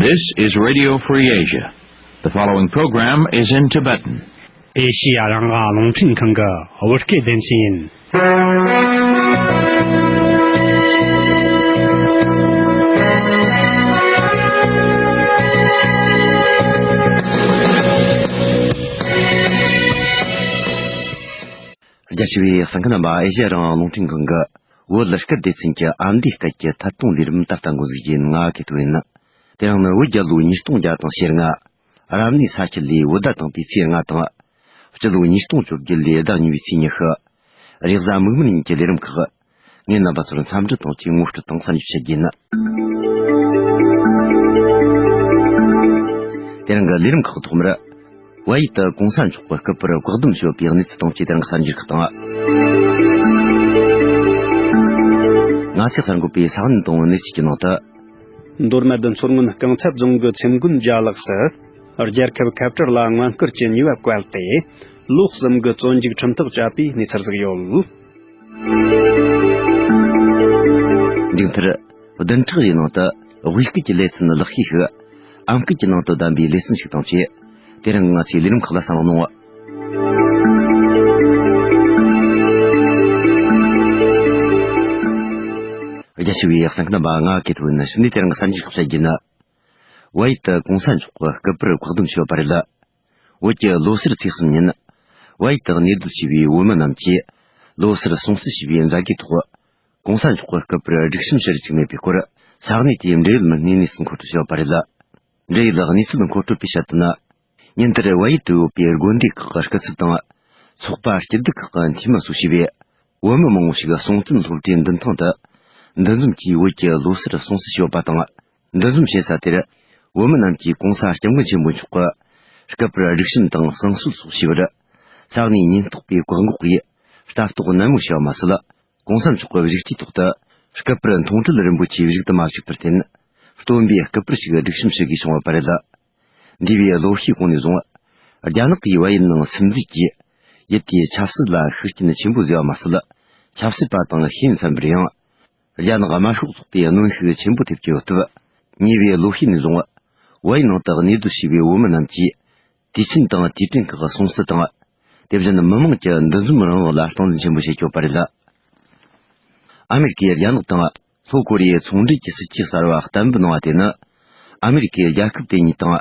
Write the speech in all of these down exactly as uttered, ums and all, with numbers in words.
This is Radio Free Asia. The following program is in Tibetan. ཨེ་ཤི་ཡ་རང་དབང་རླུང་འཕྲིན་ཁང་གི་བོད་སྐད་སྡེ་ཚན་ཡིན། རྒྱ་ཆེ་བའི་གསན་མཁན་རྣམ་པ། ཨེ་ཤི་ཡ་རང་དབང་རླུང་འཕྲིན་ཁང་གི་བོད་སྐད་སྡེ་ཚན་གྱི་ཨ་མདོའི་སྐད་ཀྱི་ཐད་གཏོང་ལས་རིམ་ད་ལྟ་འགོ་འཛུགས་ཡིན། ང་གི་ཐོ་ཡིན། དེ་རིང་ནི་བོད་རྒྱལ་ལོ་ཉིས་སྟོང་བརྒྱ་དང་ཞེ་ལྔ། རབ་གནས་ས་ཁྱི་ལོའི་བོད་ཟླ་དང་པོའི་ཚེས་ལྔ་དང་། སྤྱི་ལོ་ཉིས་སྟོང་བཅོ་བརྒྱད་ལོའི་ཟླ་གཉིས་པའི་ཚེས་ཉི་ཤུ། རེས་གཟའ་མིག་དམར་ཉིན་གྱི་ལས་རིམ་ཁག་ངས་རྣམ་པ་ཚོར་འཚམས་འདྲི་དང་བཅས་ངོ་སྤྲོད་དང་གསར་འགྱུར་ཞུ་རྒྱུ་ཡིན། དེ་རིང་གི་ལས་རིམ་ཁག་ཐོག་མར། བལ་ཡུལ་དུ་གོང་ས་མཆོག་གི་སྐུ་པར་བཀག་སྡོམ་བྱས་པའི་གནས་ཚུལ་དང་བཅས་དེ་རིང་གི་གསར་འགྱུར་ཁག་དང་། ང་ཚོས་གསར་འགོད་པའི་ས་གནས་དང་གནས་ཚུལ་གྱི་ནང་དུ། མདོ་སྨད་མདུན་མཚོ་སྔོན་རྐང་ཚ་རྫོང་གི་ཚེམ་དགོན་ཇ་ལགས་སུ། རྒྱལ་ཁབ་ཁ་བྲལ་ལ་དངུལ་སྐོར་གྱི་ཉེས་པ་བཀལ་ཏེ། ལོ་གསུམ་གྱི་བཙོན་འཇུག་ཁྲིམས་ཐག་བཅད་པའི་གནས་ཚུལ་ཟིག་ཡོད། མཇུག་མཐར། བདུན་ཕྲག་རེའི་ནང་དུ་དབུས་སྐད་ཀྱི་ལེ་ཚན་ལེགས་ཤོས་ཤིག་ཨམ་སྐད་ཀྱི་ནང་དུ་བདམས་པའི་ལེ་ཚན་ཞིག་དང་བཅས། དེ་རིང་ང་ཚོའི་ལས་རིམ་ཁག་ལ་གསན་རོགས་གནང་། རྒྱ་ཆེ་བའི་གསན་མཁན་རྣམ་པ། ང་གི་ཐོ་ཡིན། གཞུག་ནས་དེ་རིང་གི་གསར་འགྱུར་ཁག་བཤད་རྒྱུ་ཡིན། བལ་ཡུལ་དུ་གོང་ས་མཆོག་གི་སྐུ་པར་བཀག་སྡོམ་བྱས་པ་རེད། བོད་ཀྱི་ལོ་སར་ཚེས་གསུམ་ཉིན། བལ་ཡུལ་དུ་གནས་སྡོད་བྱས་པའི་བོད་མི་རྣམས་ཀྱིས་ལོ་སར་སྲུང་བརྩི་ཞུས་པའི་མཛད་སྒོའི་ཐོག་གོང་ས་མཆོག་གི་སྐུ་པར་སྒྲིག་གཤོམ་བྱེད་རྒྱུ་ཅིག་མེད་པའི་སྐོར། ས་གནས་དེའི་འབྲེལ་ཡོད་མི་སྣས་གནས་ཚུལ་མཁོ་སྤྲོད་བྱས་པ་རེད། འབྲེལ་ཡོད་གནས་ཚུལ་མཁོ་སྤྲོད་པས་བཤད་དོན། ཉིན་དེར་བལ་ཡུལ་དུ་ཡོད་པའི་དགོན་སྡེ་ཁག་གི་སྐུ་ཚབ་དང་། ཚོགས་པ་སྐྱིད་སྡུག་ཁག་གི་འཐུས་མི་སོགས་བྱས་པས། བོད་མི་མང་བོ་ཞིག་སྲོང་བཙན་སློབ་གྲྭའི་མདུན་ཐང་དུ་འདུ་འཛོམས་ཀྱིས་བོད་ཀྱི་ལོ་སར་སྲུང་བརྩི་བྱས་པ་དང་། འདུ་འཛོམས་བྱེད་ས་དེར། བོད་མི་རྣམས་ཀྱིས་གོང་ས་སྐྱབས་མགོན་ཆེན་པོ་མཆོག་གི་སྐུ་པར་སྒྲིག་གཤོམ་དང་བསང་གསོལ་སོགས་བྱས་པར། ས་གནས་ཉེན་རྟོག་པས་བཀག་འགོག་གིས་ལྟ་རྟོག་ནན་མོ་བྱས་པ་མ་ཟད། གོང་ས་མཆོག་གི་བཞུགས་ཁྲིའི་ཐོག་ཏུ་སྐུ་པར་མཐོང་གྲོལ་རིན་པོ་ཆེའི་བཞུགས་དུ་མ་བཅུག་པར་བརྟེན། སྟོན་པའི་སྐུ་པར་ཞིག་སྒྲིག་གཤོམ་ཞུ་དགོས་བྱུང་བ་རེད། འདས་པའི་ལོ་ཤས་གོང་ནས་བཟུང་། རྒྱ་ནག་གིས་བལ་ཡུལ་ནང་སིམ་འཛུལ་གྱིས། ཡུལ་དེའི་ཆབ་སྲིད་ལ་ཤུགས་རྐྱེན་ཆེན་པོ་བཟོས་པ་མ་ཟད། ཆབ་སྲིད་པ་དང་ཤེས་ཡོན་ཚན་པར་ཡང་། རྒྱ་ནག་དམར་ཤོག་ཚོགས་པའི་གནོན་ཤུགས་ཆེན་པོ་ཐེབས་ཀྱི་ཡོད་སྟབས། ཉེ་བའི་ལོ་ཤས་ནས་བཟུང་། བལ་ཡུལ་ནང་དུ་གནས་སྡོད་བྱས་པའི་བོད་མི་རྣམས་ཀྱིས། དུས་ཆེན་དང་དུས་དྲན་ཁག་སྲུང་བརྩི་དང་། དེ་བཞིན་མི་མང་གི་འདུ་འཛོམས་རང་དབང་ལ་སྟངས་འཛིན་ཆེན་པོ་བྱེད་ཀྱི་ཡོད་པ་རེད། ཨ་མེ་རི་ཀས་རྒྱ་ནག་དང་ལྷོ་ཀོ་རི་ཡའི་ཚོང་འབྲེལ་གྱི་སྲིད་ཇུས་གསར་བ་གཏན་འབེབས་གནང་བ་དེ་ནི། ཨ་མེ་རི་ཀས་རྒྱལ་ཁབ་དེ་གཉིས་དང་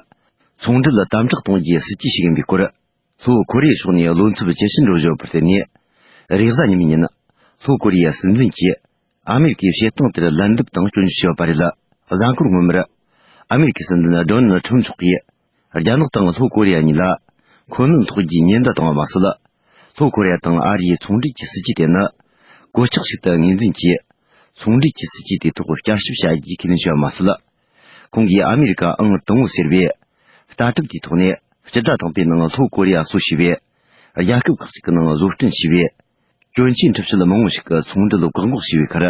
ཚོང་འབྲེལ་དམ་དྲག་གཏོང་རྒྱུའི་སྲིད་ཇུས་ཤིག་ཡིན་པའི་སྐོར། ལྷོ་ཀོ་རི་ཡའི་ཕྱོགས་ནས་བློ་འཚབ་ཇེ་ཆེར་འགྲོ་བཞིན་ཡོད་པར་བརྟེན་ནས། རེས་གཟའ་ཉི་མའི་ཉིན། ལྷོ་ཀོ་རི་ཡའི་སྲིད་འཛིན་གྱིས། ཨ་མེ་རི་ཀའི་བྱེད་སྟངས་དེར་ལན་འདེབས་དང་སྐྱོན་བརྗོད་བྱས་པ་རེད། གཟའ་འཁོར་སྔོན་མར། ཨ་མེ་རི་ཀའི་སྲིད་འཛིན་ཌོ་ནལ་ཁྲོམ་མཆོག་གིས། རྒྱ་ནག་དང་ལྷོ་ཀོ་རི་ཡ་གཉིས་ལ། མཁོ་གནད་ཐོག་རྒྱུའི་ཉེན་བརྡ་བཏང་བ་མ་ཟད། ལྷོ་ཀོ་རི་ཡ་དང་ཨ་རིའི་ཚོང་འབྲེལ་གྱི་སྲིད་ཇུས་དེ་ནི། གོད་ཆག་ཞིག་ཏུ་ངོས་འཛིན་གྱིས། ཚོང་འབྲེལ་གྱི་སྲིད་ཇུས་དེའི་ཐོག་བསྐྱར་ཞིབ་བྱ་རྒྱུའི་ཁས་ལེན་བྱས་པ་མ་ཟད། ཁོང་གིས་ཨ་མེ་རི་ཀ་ཨང་དང་པོ་ཟེར་བའི། ལྟ་གྲུབ་དེའི་ཐོག་ནས། སྤྱི་ཟླ་དང་པོའི་ནང་ལྷོ་ཀོ་རི་ཡ་གཙོ་བྱས་པའི། རྒྱལ་ཁབ་ཁག་ཅིག་གི་ནང་བཟོ་སྐྲུན་བྱས་པའི། གྱོན་ཆས་འཁྲབ་ཆས་མང་བོ་ཞིག་གི་ཚོང་འབྲེལ་བཀག་འགོག་བྱས་པའི་ཁར།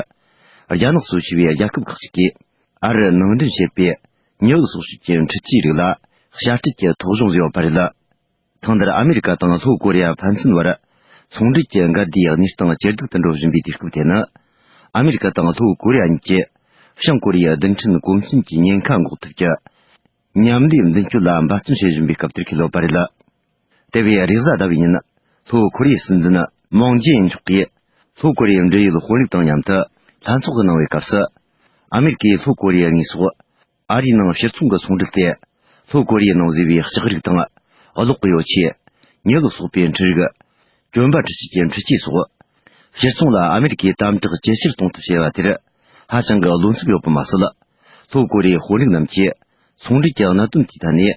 རྒྱ་ནག་གཙོ་བྱས་པའི་རྒྱལ་ཁབ་ཁག་ཅིག་གིས། ཨ་རི་ནང་འདྲེན་བྱེད་པའི་ཉི་འོད་སོགས་ཤིག་གི་འཕྲུལ་ཆས་རིགས་ལ་དཔྱ་ཁྲལ་གྱི་ཐོ་གཞུང་བཟོས་པ་རེད། ཐེངས་འདིར་ཨ་མེ་རི་ཀ་དང་ལྷོ་ཀོ་རི་ཡ་ཕན་ཚུན་བར་ཚོང་འབྲེལ་གྱི་འགལ་ཟླའི་གནས་སྟངས་ཇེ་སྡུག་ཏུ་འགྲོ་བཞིན་པའི་དུས་སྐབས་དེ་ནི། ཨ་མེ་རི་ཀ་དང་ལྷོ་ཀོ་རི་ཡ་གཉིས་ཀྱིས་བྱང་ཀོ་རི་ཡའི་རྡུལ་ཕྲན་གོམས་སྲོལ་གྱི་ཉེན་ཁ་འགོག་ཐབས་ཀྱི་མཉམ་ལས་མདུན་སྐྱོད་ལ་འབད་བརྩོན་བྱེད་བཞིན་པའི་སྐབས་དེར་འཁེལ་ཡོད་པ་རེད། དེ་བས་རེས་གཟའ་ཟླ་བའི་ཉིན། ལྷོ་ཀོ་རི་ཡའི་སྲིད་འཛིན་མོང་ཇེ་ཨིན་མཆོག་གིས། ལྷོ་ཀོ་རི་ཡའི་འབྲེལ་ཡོད་དཔོན་རིགས་དང་མཉམ་དུ་ལྷན་ཚོགས་ཤིག་གནང་བའི་སྐབས་སུ། ཨ་མེ་རི་ཀས་ལྷོ་ཀོ་རི་ཡ་གཉིས་སོགས། ཨ་རིའི་ནང་ཕྱིར་ཚོང་གི་ཚོང་འབྲེལ་ཏེ། ལྷོ་ཀོ་རི་ཡའི་ནང་བཟོས་པའི་ལྕགས་རིགས་དང་། གློག་གི་ཡོ་ཆས། ཉི་འོད་སོགས་པའི་འཕྲུལ་རིགས། གྱོན་པ་འཁྲུད་བྱེད་ཀྱི་འཕྲུལ་ཆས་སོགས། ཕྱིར་ཚོང་ལ་ཨ་མེ་རི་ཀས་དམ་དྲག་ཇེ་ཆེར་གཏོང་ཐབས་བྱས་པ་དེར། ཧ་ཅང་གི་བློ་འཚབ་ཡོད་པ་མ་ཟད། ལྷོ་ཀོ་རི་ཡའི་དཔོན་རིགས་རྣམས་ཀྱིས། ཚོང་འབྲེལ་གྱི་གནད་དོན་དེའི་ཐད་ནས།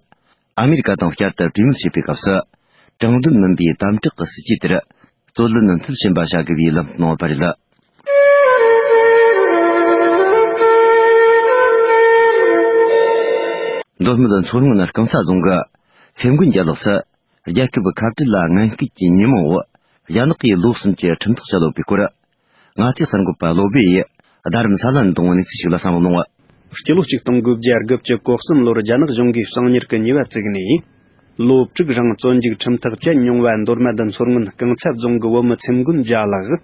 ཨ་མེ་རི་ཀ་དང་བསྐྱར་དུ་གྲོས་མོལ་བྱེད་པའི་སྐབས་སུ། དྲང་བདེན་མིན་པའི་དམ་དྲག་གི་སྲིད་ཇུས་དེར། རྩོད་ལེན་མཐིལ་ཕྱིན་པ་བྱ་དགོས་པའི་ལམ་སྟོན་གནང་བ་རེད། མདོ་སྨད་མཚོ་སྔོན་རྐང་ཚ་རྫོང་གི་ཚེམ་དགོན་རྒྱ་ལགས་སུ། རྒྱལ་ཁབ་ཁ་བྲལ་ལ་ངན་སྐུལ་གྱི་ཉེས་མིང་འོག་རྒྱ་ནག་གིས་ལོ་གསུམ་གྱི་ཁྲིམས་ཐག་བཅད་ཡོད་པའི་སྐོར། ང་ཚོའི་གསར་འགོད་པ་བློ་བྷེ་ཡིས་རྡ་རམ་ས་ལ་འདོན་གནས་ཚུལ་ཞིག་ལ་གསན་རོགས་གནང་། སྤྱི་ལོ་ཆིག་སྟོང་དགུ་བརྒྱ་དགུ་བཅུ་གོ་གསུམ་ལོར་རྒྱ་ནག་གཞུང་གིས་གསང་ཉུལ་གྱི་ཉེས་པ་བཙུགས་ནས། ལོ་དྲུག་རིང་བཙོན་འཇུག་ཁྲིམས་ཐག་བཅད་མྱོང་བ་མདོ་སྨད་མཚོ་སྔོན་རྐང་ཚ་རྫོང་གི་བོད་མི་ཚེམ་དགོན་རྒྱ་ལགས།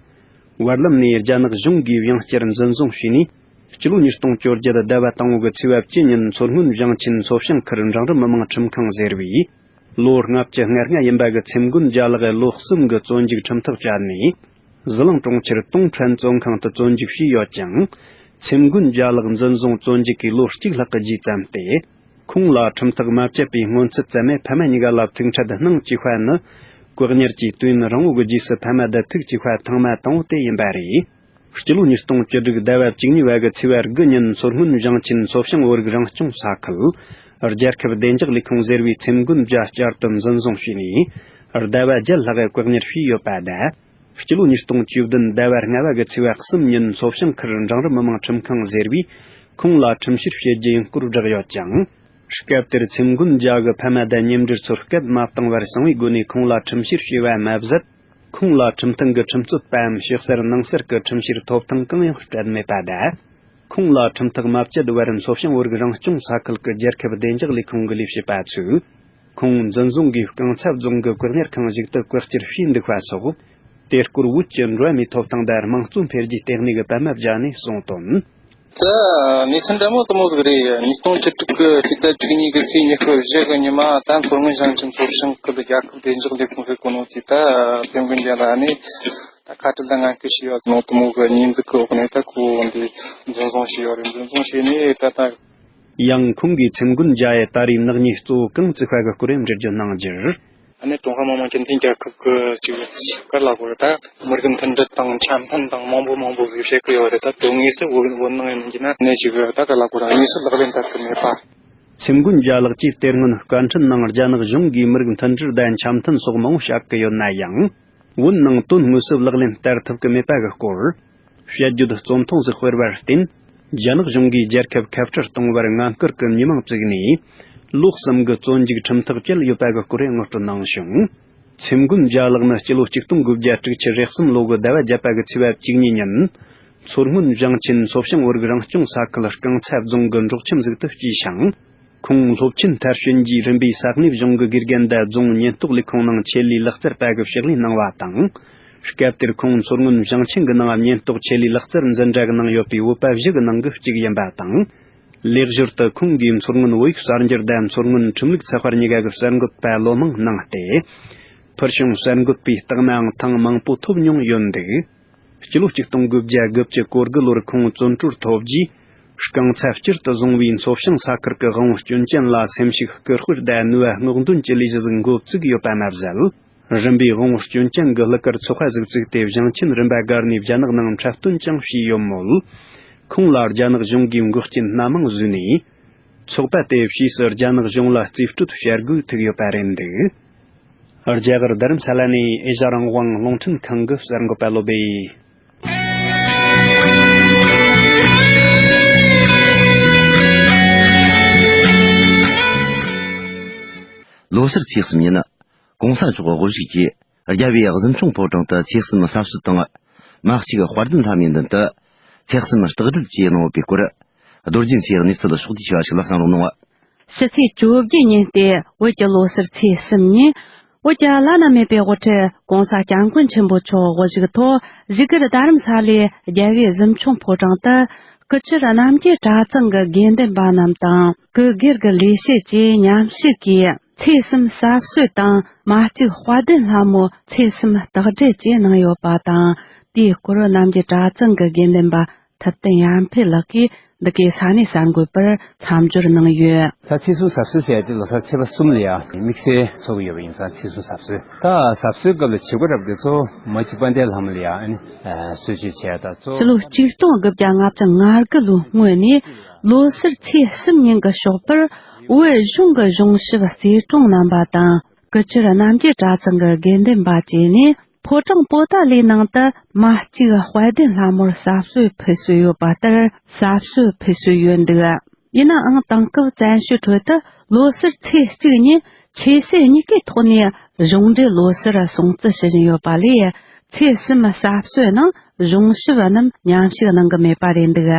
བར་ལམ་ནས་རྒྱ་ནག་གཞུང་གིས་ཡང་བསྐྱར་འཛིན་བཟུང་བྱས་ནས། སྤྱི་ལོ་ཉིས་སྟོང་བཅོ་བརྒྱད་ཟླ་བ་དང་པོ་གི་ཚེས་པ་བཅུ་ཉིན་མཚོ་སྔོན་ཞིང་ཆེན་མཚོ་བྱང་ཁུལ་འབྲིང་རིམ་མི་དམངས་ཁྲིམས་ཁང་ཟེར་བས། ལོ་ལྔ་བཅུ་ང་ལྔ་ཡིན་པ་གི་ཚེམས་མགོན་རྒྱ་ལགས་ལོ་གསུམ་གི་བཙོན་འཇུག་ཁྲིམས་ཐག་བཅད་ནས། ཟི་ལིང་གྲོང་ཁྱེར་ཏུང་ཁྲན་བཙོན་ཁང་དུ་བཙོན་འཇུག་བྱས་ཡོད་ཅིང་། ཚེམས་མགོན་རྒྱ་ལགས་འཛིན་བཟུང་བཙོན་འཇུག་གིས་ལོ་གཅིག་ལྷག་གི་རྗེས་ཙམ་སྟེ། ཁོང་ལ་ཁྲིམས་ཐག་མ་བཅད་པའི་སྔོན་ཚུད་ཙམ་མས་ཕ་མ་གཉིས་ཀ་ལ་ཐུག་འཕྲད་གནང་བཅུག་པ་ནི། བཀག་ཉར་གྱི་དུས་ཡུན་རིང་བོ་གི་རྗེས་སུ་ཕ་མ་དང་ཐུག་བཅུག་པ་ཐེངས་མ་དང་པོ་དེ་ཡིན་པ་རེད། སྤྱི་ལོ་ཉིས་སྟོང་བཅུ་དྲུག་ཟླ་བ་བཅུ་གཉིས་པ་གི་ཚེས་པ་དགུ་ཉིན་མཚོ་སྔོན་ཞིང་ཆེན་མཚོ་བྱང་བོད་རིགས་རང་སྐྱོང་ས་ཁུལ། རྒྱལ་ཁབ་བདེ་འཇགས་ལས་ཁུངས་ཟེར་བའི་ཚེམས་མགོན་རྒྱ་བསྐྱར་དུ་འཛིན་བཟུང་བྱས་ནས། ཟླ་བ་བརྒྱད་ལྷག་བཀག་ཉར་བྱས་ཡོད་པ་དང་། སྤྱི་ལོ་ཉིས་སྟོང་བཅུ་བདུན་ཟླ་བ་ལྔ་པ་གི་ཚེས་པ་གསུམ་ཉིན་མཚོ་བྱང་ཁུལ་འབྲིང་རིམ་མི་དམངས་ཁྲིམས་ཁང་ཟེར་བས། ཁོང་ལ་ཁྲིམས་བཤེར་བྱེད་རྒྱུ་ཡིན་སྐོར་བསྒྲགས་ཡོད་ཅིང་། སྐབས་དེར་ཚེམས་མགོན་རྒྱ་གི་ཕ་མ་དང་མཉམ་འབྲེལ་ཚོར་སྐད་མ་བཏང་བར་གསང་བའི་སྒོ་ནས་ཁོང་ལ་ཁྲིམས་བཤེར་བྱས་པ་མ་ཟད། ཁོང་ལ་ཁྲིམས་མཐུན་གྱི་ཁྲིམས་རྩོད་པའམ་ཕྱི་གསལ་ནང་གསལ་གྱི་ཁྲིམས་བཤེར་ཐོབ་ཐང་གང་ཡང་སྤྲད་མེད་པ་དང་། ཁོང་ལ་ཁྲིམས་ཐག་མ་བཅད་བར་མཚོ་བྱང་བོད་རིགས་རང་སྐྱོང་ས་ཁུལ་གྱི་རྒྱལ་ཁབ་བདེ་འཇགས་ལས་ཁུངས་ཀྱི་ལས་བྱེད་པ་ཚོས། ཁོང་འཛིན་བཟུང་གིས་རྐང་ཚ་རྫོང་གི་བཀག་ཉར་ཁང་ཞིག་ཏུ་བཀག་སྐྱིལ་བྱས་འདུག་པ་སོགས། དེ་སྐོར་བོད་ཀྱི་འགྲོ་བ་མིའི་ཐོབ་ཐང་དང་དམངས་གཙོ་འཕེལ་རྒྱས་ལྟེ་གནས་ཀྱི་པད་མ་བརྒྱ་ནས་གསུངས་དོན། ད་གནས་ཚུལ་འདྲ་མོ་དེ་མོ་ཟིག་རེད། ཉིས་སྟོང་བཅུ་དྲུག་གི་ཕྱི་ཟླ་བཅུ་གཉིས་གི་ཚེས་ཉི་ཤུ་བཞི་གི་ཉི་མ་ད་མཚོ་སྔོན་ཞིང་ཆེན་མཚོ་བྱང་ཁུལ་རྒྱལ་ཁབ་བདེ་འཇགས་ལས་ཁུངས་ཟེར་གོ་ནོ་དེ་ད་ཚེམས་མགོན་རྒྱ་ལགས་ནས་ད་ཁ་བྲལ་དང་ངན་སྐུལ་བྱས་ཡོད་ནོ་དེ་མོ་གི་ཉེས་འཛུགས་གི་འོག་ནས་ད་ཁོ་འདི་འཛིན་བཟུང་བྱས་ཡོད་རེད། འཛིན་བཟུང་བྱས་ནས་ད་ད། ཡང་ཁོང་གིས་ཚེམས་མགོན་རྒྱ་ཡི་ད་རེས་ནག་ཉེས་གཙོ་བོ་གང་བརྩིས་པ་གི་སྐོར་འགྲེལ་བརྗོད་གནང་རྒྱུར། ཨ་ནི་ཀྲུང་ཧྭ་མི་དམངས་སྤྱི་མཐུན་རྒྱལ་ཁབ་ཀྱི་ཅིག་ག་རེ་ལབ་དགོས་རེད། ད་མི་རིགས་མཐུན་སྒྲིལ་དང་འཆམ་མཐུན་དང་མང་པོ་མང་པོ་ཟིག་བྱེད་ཀྱི་ཡོད་རེད། ད་དོན་དངོས་སུ་བོད་བོད་ནང་ཡིན་གྱི་ན་ནས་ཅིག་ད་ག་རེ་ལབ་དགོས་རེད། དངོས་སུ་ལག་ལེན་བསྟར་གྱི་མེད་པ། ཚེམས་མགོན་རྒྱ་ལགས་ཀྱིས་དེ་སྔོན་བཀའ་ཁྲིམས་ནང་རྒྱ་ནག་གཞུང་གིས་མི་རིགས་མཐུན་སྒྲིལ་དང་འཆམ་མཐུན་སོགས་མང་བོ་བཤད་ཀྱི་ཡོད་ན་ཡང་། བོད་ནང་དོན་དངོས་སུ་ལག་ལེན་བསྟར་ཐུབ་ཀྱི་མེད་པ་གི་སྐོར། བཤད་རྒྱུད་རྩོམ་ཐུང་ཟིག་སྤེལ་བར་བརྟེན། རྒྱ་ནག་གཞུང་གིས་རྒྱལ་ཁབ་ཁ་བྲལ་གཏོང་བར་ངན་སྐུལ་གྱི་ཉེས་མིང་བཙུགས་ནས། ལོ་གསུམ་གྱི་བཙོན་འཇུག་ཁྲིམས་ཐག་བཅད་ཡོད་པ་གི་སྐོར་ངོ་སྤྲོད་གནང་བྱུང་། ཚེམས་མགོན་རྒྱ་ལགས་ནི་སྤྱི་ལོ་ཆིག་སྟོང་དགུ་བརྒྱ་དྲུག་ཅུ་རེ་གསུམ་ལོ་གི་ཟླ་བ་བརྒྱད་པ་གི་ཚེས་པ་བཅུ་གཉིས་ཉིན། མཚོ་སྔོན་ཞིང་ཆེན་མཚོ་བྱང་བོད་རིགས་རང་སྐྱོང་ས་ཁུལ་རྐང་ཚ་རྫོང་གི་འབྲོག་ཁྱིམ་ཟིག་ཏུ་སྐྱེས་ཤིང་། ཁོང་སློབ་ཆེན་མཐར་ཕྱིན་རྗེས་རིམ་པས་ས་གནས་གཞུང་གི་དགེ་རྒན་དང་རྫོང་ཉེན་རྟོག་ལས་ཁུངས་ནང་ཆེད་ལས་ལག་རྩལ་པ་གི་ཕྱག་ལས་གནང་བ་དང་། སྐབས་དེར་ཁོང་མཚོ་སྔོན་ཞིང་ཆེན་གྱི་ནང་ཉེན་རྟོག་ཆེད་ལས་ལག་རྩལ་འཛིན་གྲྭ་གི་ནང་ཡོད་པའི་བོད་པ་བཞི་གི་ནང་གི་གཅིག་ཡིན་པ་དང་། ལེགས་ཞོར་དུ་ཁོང་གིས་མཚོ་སྔོན་བོད་ཡིག་གསར་འགྱུར་དང་མཚོ་སྔོན་ཁྲིམས་ལུགས་ཚགས་པར་གཉིས་ཀ་གི་གསར་འགོད་པ་ལོ་མང་གནང་སྟེ། ཕུལ་བྱུང་གསར་འགོད་པའི་རྟགས་མའང་ཐེངས་མང་པོ་ཐོབ་མྱོང་ཡོད་འདུག་སྤྱི་ལོ་ཆིག་སྟོང་དགུ་བརྒྱ་དགུ་བཅུ་གོ་དགུ་ལོར་ཁོང་བཙོན་གྲོལ་ཐོབ་རྗེས། རྐང་ཚ་བསྐྱར་དུ་བཟུང་བའི་མཚོ་བྱང་ས་ཁུལ་གྱི་དབང་བོ་སྐྱོན་ཅན་ལ་སེམས་ཤུགས་སྐུལ་སྤེལ་དང་ནུས་པ་སྔོག་འདོན་གྱི་ལས་གཞི་ཟིག་འགོ་བཙུགས་ཡོད་པ་མ་ཟད། རིམ་པས་དབང་བོ་སྐྱོན་ཅན་གྱི་གླུ་གར་ཚོགས་པ་ཟིག་བཙུགས་ཏེ་ཞིང་ཆེན་རིམ་པ་བརྒལ་ནས་རྒྱ་ནག་ནང་འཁྲབ་སྟོན་ཀྱང་བྱས་ཡོད་མོད། ཁོང་ལ་རྒྱ་ནག་གཞུང་གིས་འགོག་རྐྱེན་སྣ་མང་བཟོས་ནས། ཚོགས་པ་དེ་ཕྱིས་སུ་རྒྱ་ནག་གཞུང་ལ་རྩིས་སྤྲོད་བྱ་དགོས་ཐུག་ཡོད་པ་རེད་འདུག་རྒྱ་གར་རྡ་རམ་ས་ལ་ནས་ཨེ་ཤ་རང་དབང་རླུང་འཕྲིན་ཁང་གི་གསར་འགོད་པ་བློ་བྷེ། ལོ་སར་ཚེས་གསུམ་ཉིན། གོང་ས་མཆོག་དབུ་བཞུགས་ཀྱིས་རྒྱལ་བའི་གཟིམ་ཆུང་ཕོ་བྲང་དུ་ཚེས་གསུམ་གསར་གསོལ་དང་། མ་གཅིག་དཔལ་ལྡན་ལྷ་མོའི་མདུན་དུ་ཚེས་གསུམ་སྟག་སྦྲུལ་བཅས་གནང་ཡོད་པའི་སྐོར། རྡོ་རྗེ་མཚོའི་གནས་ཚུལ་ཕྱོགས་བསྡུས་ཞེས་པ་ཞིག་ལ་གསན་རོགས་གནང་། ཕྱི་ཚེས་བཅོ་བརྒྱད་ཉིན་ཏེ་བོད་ཀྱི་ལོ་སར་ཚེས་གསུམ་ཉིན། བོད་ཀྱི་བླ་ན་མེད་པའི་དབུ་ཁྲིད་༸གོང་ས་༸སྐྱབས་མགོན་ཆེན་པོ་མཆོག་དབུ་བཞུགས་ཐོག་བཞུགས་སྒར་རྡ་རམ་ས་ལའི་རྒྱལ་བའི་གཟིམ་ཆུང་ཕོ་བྲང་དུ། སྐུ་ཕྱྭ་རྣམ་རྒྱལ་གྲྭ་ཚང་གི་དགེ་འདུན་པ་རྣམས་དང་། སྐུ་སྒེར་གྱི་ལས་བྱེད་བཅས་མཉམ་ཞུགས་ཀྱིས་ཚེས་གསུམ་གསར་གསོལ་དང་། མ་གཅིག་དཔལ་ལྡན་ལྷ་མོ་ཚེས་གསུམ་སྟག་སྦྲུལ་བཅས་གནང་ཡོད་པ་དང་། དེའི་སྐོར་རྣམ་རྒྱལ་གྲྭ་ཚང་གི་དགེ་འདུན་པ་ཐུབ་བསྟན་ཡར་འཕེལ་ལགས་ཀྱིས་འདི་གའི་ས་གནས་གསར་འགོད་པར་མཚམས་སྦྱོར་གནང་ཡོད། ད་ཚེས་གསུམ་གསར་གསོལ་ཟེར་ཡ་དེ་ལོ་གསར་ཚེས་པ་གསུམ་ལ་ཡ་དམིགས་བསལ་འཚོགས་ཀྱི་ཡོད་པ་ཡིན་ཙང་ཚེས་གསུམ་གསར་གསོལ། ད་གསར་གསོལ་སྐབས་ལ་བྱེད་སྒོ་རབ་དེ་ཚོ་མ་གཅིག་དཔལ་ལྡན་ལྷ་མོ་ལ་ཡ་ཨ་ནི་གསོལ་མཆོད་བྱས་ཡ་ད་གཙོ། ཕྱི་ལོ་ཆིག་སྟོང་དགུ་བརྒྱ་ལྔ་བཅུ་ང་དགུ་ལོའི་སྔོན་ནས་ལོ་སར་ཚེས་གསུམ་ཉིན་གྱི་ཞོགས་པར་བོད་གཞུང་གི་གཞུང་ཞབས་རྩེ་གྲོང་རྣམ་པ་དང་། སྐུ་ཕྱྭ་རྣམ་རྒྱལ་གྲྭ་ཚང་གི་དགེ་འདུན་པ་བཅས་ནས། ཕོ་བྲང་པོ་ཏཱ་ལའི་ནང་དུ་མ་གཅིག་དཔལ་ལྡན་ལྷ་མོར་གསར་གསོལ་ཕུལ་སྲོལ་ཡོད་པ་ལྟར་གསར་གསོལ་ཕུལ་སྲོལ་ཡོད་འདུག་ཡིན་ནའང་དེང་སྐབས་བཙན་བྱོལ་ཁྲོད་དུ་ལོ་སར་ཚེས་གཅིག་ཉིན་ཆོས་སྲིད་གཉིས་ཀའི་ཐོག་ནས་གཞུང་འབྲེལ་ལོ་སར་སྲུང་བརྩི་ཞུ་བཞིན་ཡོད་པ་ལས། ཚེས་གསུམ་གསར་གསོལ་ནང་གཞུང་ཞབས་རྣམས་མཉམ་ཞུགས་གནང་གི་མེད་པ་རེད་འདུག་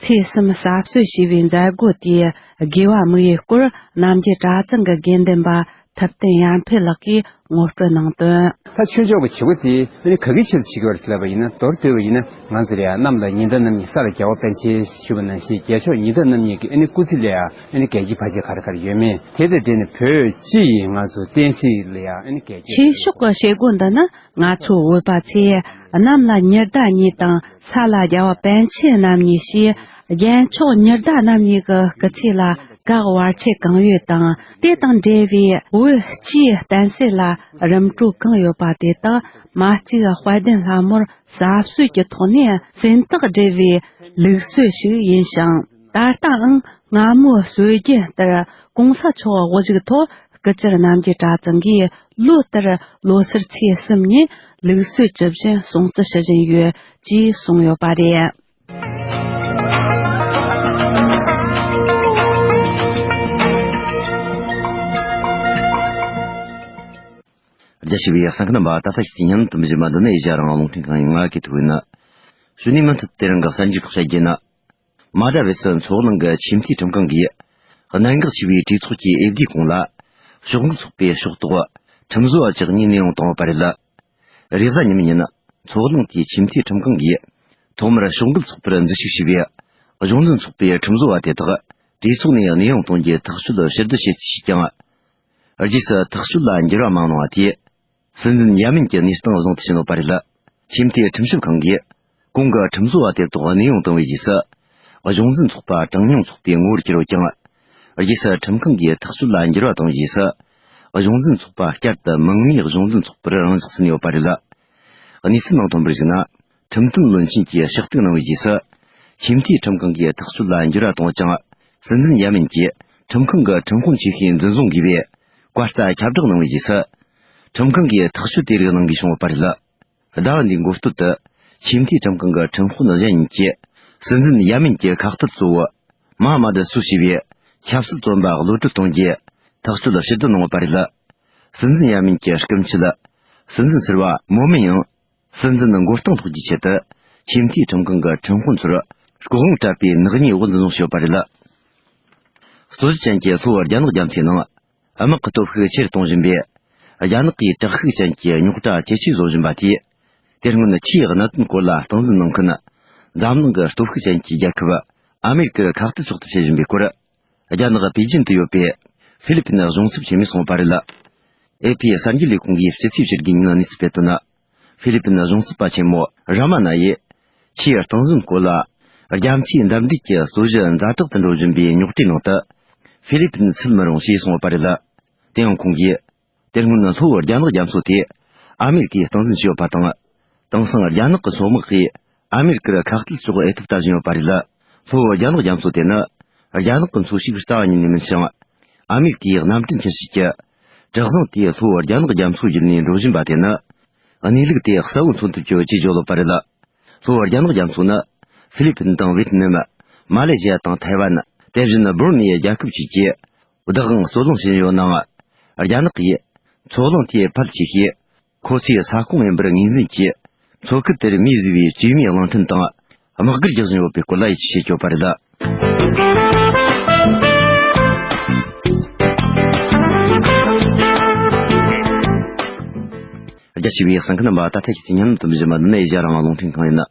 ཚེས་གསུམ་གསར་གསོལ་ཞེས་པའི་མཛད་སྒོ་དེའི་དགེ་བ་དམིགས་ཡུལ་སྐོར་རྣམ་རྒྱལ་གྲྭ་ཚང་གི་དགེ་འདུན་པ་ ཐུབ་བསྟན་ཡར་འཕེལ་ལགས་ཀྱིས་ངོ་སྤྲོད་གནང་དོན། ད་ཆོས་ཕྱོགས་ཀྱི་བྱེད་སྒོ་དེ་ཨ་ནི་ག་གི་ཆེད་དུ་བྱེད་ཀྱི་ཡོད་རེད་ཟེར་ལབ་པ་ཡིན་ན། མདོར་བསྡུས་པ་ཡིན་ན། ང་ཚོ་རེད་ཡ། གནམ་ལ་ཉི་ཟླ་རྣམ་གཉིས། ས་ལ་རྒྱལ་བ་པཎ་ཆེན་ཞུ་བ་ནང་བཞིན། རྒྱལ་མཆོག་ཉི་ཟླ་རྣམ་གཉིས་ཀྱི་ཨ་ནི་སྐུ་ཚེ་ལ་ཡ་ཨ་ནི་རྒྱལ་གཅེས་ཕལ་ཆེར་ག་རེ་ག་རེ་ཡོད་མེད། དེ་དང་འབྲེལ་ནས་བོད་སྤྱི་ཡི་ང་ཚོ་བསྟན་སྲིད་ལ་ཡ་ཨ་ནི་རྒྱལ་གཅེས། ཆོས་ཕྱོགས་ཀྱི་བྱེད་སྒོ་འདི་ནི། ང་ཚོ་བོད་པ་ཚོས་གནམ་ལ་ཉི་ཟླ་གཉིས་དང་ས་ལ་རྒྱལ་བ་པཎ་ཆེན་རྣམ་གཉིས་ཞེས། རྒྱལ་མཆོག་ཉི་ཟླ་རྣམ་གཉིས་ཀྱི་སྐུ་ཚེ་ལ་གེགས་བར་ཆད་གང་ཡོད་དང་། དེ་དང་འབྲེལ་བའི་བོད་སྤྱིའི་བསྟན་སྲིད་ལ་རིམ་གྲོ་གང་ཡོད་པ་དེ་དག་མ་གཅིག་དཔལ་ལྡན་ལྷ་མོར་ཟབ་གསོལ་གྱི་ཐོག་ནས་སེམས་ཐག་བྲལ་བའི་ལུགས་སྲོལ་ཞིག་ཡིན་ཞིང་། ད་ལྟའང་སྔ་མོའི་སྲོལ་རྒྱུན་ལྟར་གོང་ས་མཆོག་དབུ་བཞུགས་ཐོག་སྐུ་བཅར་རྣམ་རྒྱལ་གྲྭ་ཚང་གིས་ལོ་ལྟར་ལོ་སར་ཚེས་གསུམ་ཉིན་ལུགས་སྲོལ་ཇི་བཞིན་སྲུང་བརྩི་ཞུ་བཞིན་ཡོད་ཅེས་གསུངས་ཡོད་པ་རེད། རྒྱ་ཆེ་བའི་གསན་མཁན་རྣམ་པ། ད་ལྟ་ཞིག་ཉན་དུ་མི་བཞིན་པ་འདི་ནི་ཨེ་ཤ་ཡ་རང་དབང་རླུང་འཕྲིན་ཁང་ཡིན། ང་གི་ཐུགས་ཡིན། གཞུག་ནས་མུ་མཐུད་དེ་རིང་གི་གསར་འགྱུར་ཁག་བཤད་རྒྱུ་ཡིན། མ་དྲ་བེ་སི་མཚོ་གླིང་གི་ཆེས་མཐོའི་ཁྲིམས་ཁང་གིས་གནད་འགག་ཆེ་བའི་གྲོས་ཚོགས་ཀྱི་འོས་བསྡུའི་གོང་ལ་ཕྱོགས་འགལ་ཚོགས་པའི་ཕྱོགས་གཏོགས་ཁྲིམས་བཟོ་བ་བཅུ་གཉིས་གནས་དབྱུང་བཏང་ཡོད་པ་རེད། རེས་གཟའ་ཉི་མའི་ཉིན་མཚོ་གླིང་དེའི་ཆེས་མཐོའི་ཁྲིམས་ཁང་གིས་ཐོག་མར་ཕྱོགས་འགལ་ཚོགས་པར་འཛུལ་ཞུགས་བྱས་པའི་གཞུང་འཛིན་ཚོགས་པའི་ཁྲིམས་བཟོ་བ་དེ་དག་གྲོས་ཚོགས་ནས་གནས་དབྱུང་གཏོང་རྒྱུའི་ཐག་གཅོད་ཕྱིར་བསྡུ་བྱེད་ཅེས་ཀྱང་། རྗེས་སུ་ཐག་གཅོད་ལ་འགྱུར་བ་མ་གནང་བ་དེས། སྲིད་འཛིན་ཡ་མིན་གྱི་གནས་སྟངས་བཟང་དུ་ཕྱིན་ཡོད་པ་རེད། ཆེས་མཐོའི་ཁྲིམས་ཞིབ་ཁང་གིས་གོང་གི་ཁྲིམས་བཟོ་བ་དེ་དག་གནས་དབྱུང་བཏང་བའི་རྗེས་སུ། གཞུང་འཛིན་ཚོགས་པ་གྲངས་ཉུང་ཚོགས་པའི་ངོ་བོར་གྱུར་ཡོད་ཀྱང་། རྗེས་སུ་ཁྲིམས་ཁང་གིས་ཐག་གཅོད་ལ་འགྱུར་བ་བཏང་བའི་རྗེས་སུ། གཞུང་འཛིན་ཚོགས་པ་བསྐྱར་དུ་མིང་མིའི་གཞུང་འཛིན་ཚོགས་པར་རང་འཇགས་ཟིན་ཡོད་པ་རེད། གནས་ཚུལ་ནང་ཐོན་པར་གཞིགས་ན། ཁྲིམས་དོན་བློན་ཆེན་གྱིས་ཕྱག་ཐུག་གནང་བའི་རྗེས་སུ། ཆེས་མཐོའི་ཁྲིམས་ཁང་གིས་ཐག་གཅོད་ལ་འགྱུར་བ་བཏང་ཡོད་ཀྱང་། སྲིད་འཛིན་ཡ་མིན་གྱིས་ཁྲིམས་ཁང་གི་ཁྲིམས་དཔོན་ཆེ་ཤོས་འཛིན་བཟུང་དགོས་པའི་བཀའ་རྩ་ཁྱབ་བསྒྲགས་གནང་བའི་རྗེས་སུ། ཁྲིམས་ཁང་གིས་ཐག་གཅོད་དེ་རིགས་གནང་དགོས་བྱུང་ཡོད་པ་རེད། ཟླ་བ་འདིའི་འགོ་སྟོད་དུ། ཆེས་མཐོའི་ཁྲིམས་ཁང་གི་ཁྲིམས་དཔོན་གཞན་གཉིས་ཀྱིས། སྲིད་འཛིན་ཡ་མིན་གྱི་ཁ་གཏད་གཙོ་བོ། མ་མ་དར་སུ་ཞེས་པའི་ཆབ་སྲིད་བཙོན་པ་གློད་གྲོལ་གཏོང་རྒྱུའི་ཐག་གཅོད་ཕྱིར་བསྡུ་གནང་ཡོད་པ་རེད། སྲིད་འཛིན་ཡ་མིན་གྱི་སྐུ་མཆེད། སྲིད་འཛིན་ཟུར་པ་མོ་མིན་ཡང་། སྲིད་འཛིན་མགོ་རྟིང་སློག་རྒྱུའི་ཆེད་དུ། ཆེས་མཐོའི་ཁྲིམས་ཁང་གི་ཁྲིམས་དཔོན་ཚོར་སྐུ་དབང་སྤྲད་པའི་ནག་ཉེས་འོག་འཛིན་བཟུང་བྱས་ཡོད་པ་རེད། རྩོད་གཞི་ཅན་གྱི་ལྷོ་བོད་རྒྱ་ནག་རྒྱ་མཚོའི་ནང་། དམག་གི་སྟོབས་ཤུགས་ཆེ་རུ་གཏོང་བཞིན་པའི། རྒྱ་ནག་གིས་དྲག་ཤུགས་ཅན་གྱི་རྙོག་དྲ་ཇེ་ཆེར་བཟོ་བཞིན་པ་དེས། དེ་སྔོན་ཆུའི་གནད་དོན་སྐོར་ལ་སྟངས་འཛིན་གནང་མཁན། འཛམ་གླིང་གི་སྟོབས་ཤུགས་ཅན་གྱི་རྒྱལ་ཁབ། ཨ་མེ་རི་ཀར་ཁ་གཏད་གཅོག་ཐབས་བྱེད་བཞིན་པའི་སྐོར། རྒྱ་ནག་པེ་ཅིན་དུ་ཡོད་པའི་ཧྥི་ལི་པིན་གཞུང་ཚབ་ཆེན་མོས་གསུངས་པ་རེད། ཨེ་ཕི་གསར་འགྱུར་ལས་ཁུངས་ཀྱིས་ཕྱི་ཚེས་བཅུ་དགུ་ཉིན་གནས་ཚུལ་སྤེལ་དོན། ཧྥི་ལི་པིན་གཞུང་ཚབ་པ་ཆེན་མོ་ར་མ་ན་ཡིས། ཆུའི་སྟངས་འཛིན་སྐོར་ལ། རྒྱ་མཚོའི་འདབས་འབྲེལ་གྱི་རྩོད་གཞི་ཛ་དྲག་ཏུ་འགྲོ་བཞིན་པའི་རྙོག་དྲའི་ནང་དུ། ཧྥི་ལི་པིན་ཚུད་མི་རུང་ཞེས་གསུངས་པ་རེད། དེའང་ཁོང་གིས། དེ་སྔོན་ལྷོ་བོད་རྒྱ་ནག་རྒྱ་མཚོ་དེ། ཨ་མེ་རི་ཀས་སྟངས་འཛིན་བྱས་ཡོད་པ་དང་། དེང་སང་རྒྱ་ནག་གི་མཚོ་དམག་གིས། ཨ་མེ་རི་ཀར་ཁ་གཏད་གཅོག་འོས་ཐབས་ལྟ་བཞིན་ཡོད་པ་རེད། ལྷོ་བོད་རྒྱ་ནག་རྒྱ་མཚོ་དེ་ནི། རྒྱ་ནག་གི་མཚོ་ཞིག་རྩ་བ་ཉིད་ནས་མིན་ཞིང་། ཨ་མེ་རི་ཀའི་གནམ་གྲུ་འཕྱར་བྱེད་ཀྱི། གྲུ་གཟིངས་དེ་ལྷོ་བོད་རྒྱ་ནག་རྒྱ་མཚོ་བརྒྱུད་ནས་འགྲོ་བཞིན་པ་དེ་ནི། གནས་ལུགས་དེ་གསལ་བོ་མཚོན་ཐུབ་རྒྱུ་བཅས་བརྗོད་ཡོད་པ་རེད། ལྷོ་བོད་རྒྱ་ནག་རྒྱ་མཚོ་ནི། ཧྥི་ལི་པིན་དང་ཝེ་ཏི་ནམ། མ་ལེ་ཞི་ཡ་དང་ཐའེ་ཝན། དེ་བཞིན་སྦུར་ནེ་རྒྱལ་ཁབ་བཅས་ཀྱིས། བདག་དབང་རྩོད་གླེང་བྱེད་བཞིན་ཡོད་ནའང་། རྒྱ་ནག་གིས། མཚོ་གླིང་དེའི་ཕལ་ཆེ་ཤོས། ཁོ་ཚོའི་ས་ཁོངས་ཡིན་པར་ངོས་འཛིན་གྱིས། མཚོ་ཁུལ་དེར་མིས་བཟོས་པའི་བཅོས་མའི་གླིང་ཕྲན་དང་། དམག་སྒར་རྒྱག་བཞིན་ཡོད་པའི་སྐོར་ལ་ཡིད་ཆེས་བྱེད་ཀྱི་ཡོད་པ་རེད། རྒྱ་ཆེ་བའི་གསན་མཁན་རྣམ་པ། ད་ལྟ་ཁྱེད་ཚོས་ཉན་དུ་བཞིན་པ་ནི་ཨེ་ཤ་ཡ་རང་དབང་རླུང་འཕྲིན་ཁང་ཡིན།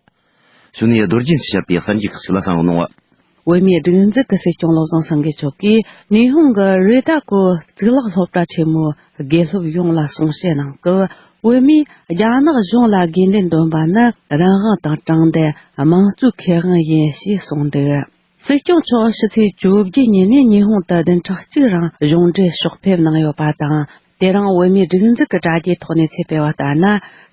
གཞུག་ནས་རྡོ་རྗེ་འཚོས་བཤད་པའི་གསར་འགྱུར་ཁག་ཅིག་ལ་གསན་རོགས་གནང་། བོད་མིའི་སྒྲིག་འཛུགས་ཀྱི་སྲིད་སྐྱོང་བློ་བཟང་སེང་གེ་མཆོག་གིས་ཉི་ཧོང་གི་རི་ཏ་ཀོ་གཙུག་ལག་སློབ་གྲྭ་ཆེན་མོའི་དགེ་སློབ་ཡོངས་ལ་གསུང་བཤད་གནང་སྐབས། བོད་མིས་རྒྱ་ནག་གཞུང་ལ་དགོས་འདུན་འདོན་པ་ནི་རང་དབང་དང་དྲང་བདེན། དམངས་གཙོའི་ཁེ་དབང་ཡིན་ཞེས་གསུངས་འདུག། སྲིད་སྐྱོང་མཆོག་ཕྱི་ཚེས་བཅོ་བརྒྱད་ཉིན་ནས་ཉི་ཧོང་དུ་བདུན་ཕྲག་གཅིག་རིང་གཞུང་འབྲེལ་ཕྱོགས་ཕེབས་གནང་ཡོད་པ་དང་། དེ་རིང་བོད་མིའི་སྒྲིག་འཛུགས་ཀྱི་དྲ་རྒྱའི་ཐོག་ནས་ཆེད་སྤེལ་བ་ལྟར་ན།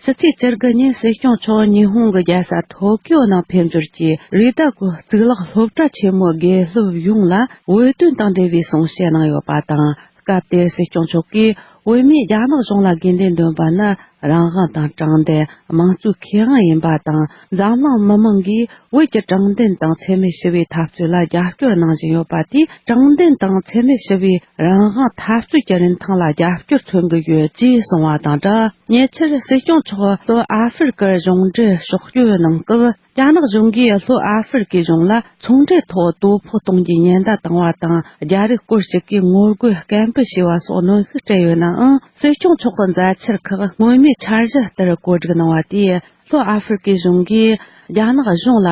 ཕྱི་ཚེས་བཅུ་དགུ་ཉིན་སྲིད་སྐྱོང་མཆོག་ཉི་ཧོང་གི་རྒྱལ་ས་ཐོ་ཀིའོ་ནང་ཕེབས་འབྱོར་གྱིས། རི་ཏ་ཀོ་གཙུག་ལག་སློབ་གྲྭ་ཆེན་མོའི་དགེ་སློབ་ཡོངས་ལ་འོས་བསྡུ་དང་འབྲེལ་བའི་གསུང་བཤད་གནང་ཡོད་པ་དང་། སྐབས་དེར་སྲིད་སྐྱོང་མཆོག་གིས། བོད་མིས་རྒྱ་ནག་གཞུང་ལ་དགོས་འདུན་འདོན་པ་ནི་རང་དབང་དང་དྲང་བདེན། དམངས་གཙོའི་ཁེ་དབང་ཡིན་པ་དང་། འཛམ་གླིང་མི་མང་གིས་བོད་ཀྱི་དྲང་བདེན་དང་འཚེ་མེད་ཞི་བའི་འཐབ་རྩོད་ལ་རྒྱབ་སྐྱོར་གནང་བཞིན་ཡོད་པ་དེས། དྲང་བདེན་དང་འཚེ་མེད་ཞི་བའི་རང་དབང་འཐབ་རྩོད་ཀྱི་རིན་ཐང་ལ་རྒྱབ་སྐྱོར་མཚོན་གྱི་ཡོད་ཅེས་གསུངས་པ་དང་སྦྲགས། ཉེ་ཆར་སྲིད་སྐྱོང་མཆོག་ལྷོ་ཨ་ཧྥེ་རི་ཀར་གཞུང་འབྲེལ་ཕྱོགས་བསྐྱོད་གནང་སྐབས། རྒྱ་ནག་གཞུང་གིས་ལྷོ་ཨ་ཧྥེ་རི་ཀའི་གཞུང་ལ་ཚོང་འབྲེལ་ཐོག་དོ་ཕོག་གཏོང་རྒྱུའི་ཉེན་བརྡ་བཏང་བ་དང་། རྒྱ་རིགས་སྐོར་ཞིག་གིས་ངོ་རྒོལ་སྐད་འབོད་བྱས་པ་སོགས་གནོན་ཤུགས་སྤྲད་ཡོད་ནའང་། སྲིད་སྐྱོང་མཆོག་གི་མཛའ་འཆར་ཁག་སྔོན་མའི་འཆར་གཞི་ལྟར་བཀོད་སྒྲིག་གནང་བ་དེས། ལྷོ་ཨ་ཧྥེ་རི་ཀའི་གཞུང་གིས་རྒྱ་ནག་གཞུང་ལ།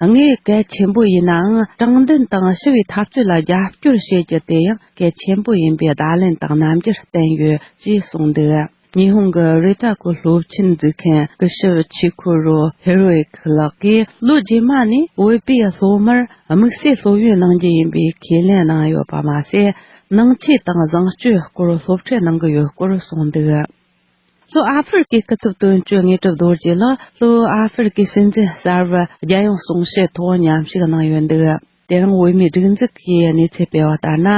དངོས་གལ་ཆེན་པོ་ཡིན་ནའང་། དྲང་བདེན་དང་ཞི་བའི་འཐབ་རྩོད་ལ་རྒྱབ་སྐྱོར་བྱེད་རྒྱུ་དེ་ཡང་གལ་ཆེན་པོ་ཡིན་པའི་བརྡ་ལན་དང་རྣམ་འགྱུར་བསྟན་ཡོད་ཅེས་གསུངས་འདུག། ཉི་ཧོང་གི་རི་ཐ་ཁོ་སློབ་ཆེན་འཛུགས་མཁན་སྐུ་ཞབས་ཆི་ཁུ་རོ་ཧེ་རོ་ཨིག་ལགས་ཀྱིས། ལོ་རྗེས་མ་ནས་བོད་པའི་སློབ་མར་དམིགས་བསལ་སློབ་ཡོན་གནང་རྒྱུ་ཡིན་པའི་ཁས་ལེན་གནང་ཡོད་པ་མ་ཟད། ནང་ཆོས་དང་བཟང་སྤྱོད་སྐོར་སློབ་ཁྲིད་གནང་གི་ཡོད་སྐོར་གསུངས་འདུག། ལྷོ་ཨ་ཧྥེ་རི་ཀའི་སྐུ་ཚབ་དོན་གཅོད་དངོས་གྲུབ་རྡོ་རྗེ་ལགས་ལྷོ་ཨ་ཧྥེ་རི་ཀའི་སྲིད་འཛིན་གསར་པ་རྒྱལ་ཡོངས་གསུང་བཤད་ཐོག་མཉམ་ཞུགས་གནང་ཡོད་འདུག། དེ་རིང་བོད་མིའི་སྒྲིག་འཛུགས་ཀྱིས་གནས་ཚུལ་སྤེལ་བ་ལྟར་ན།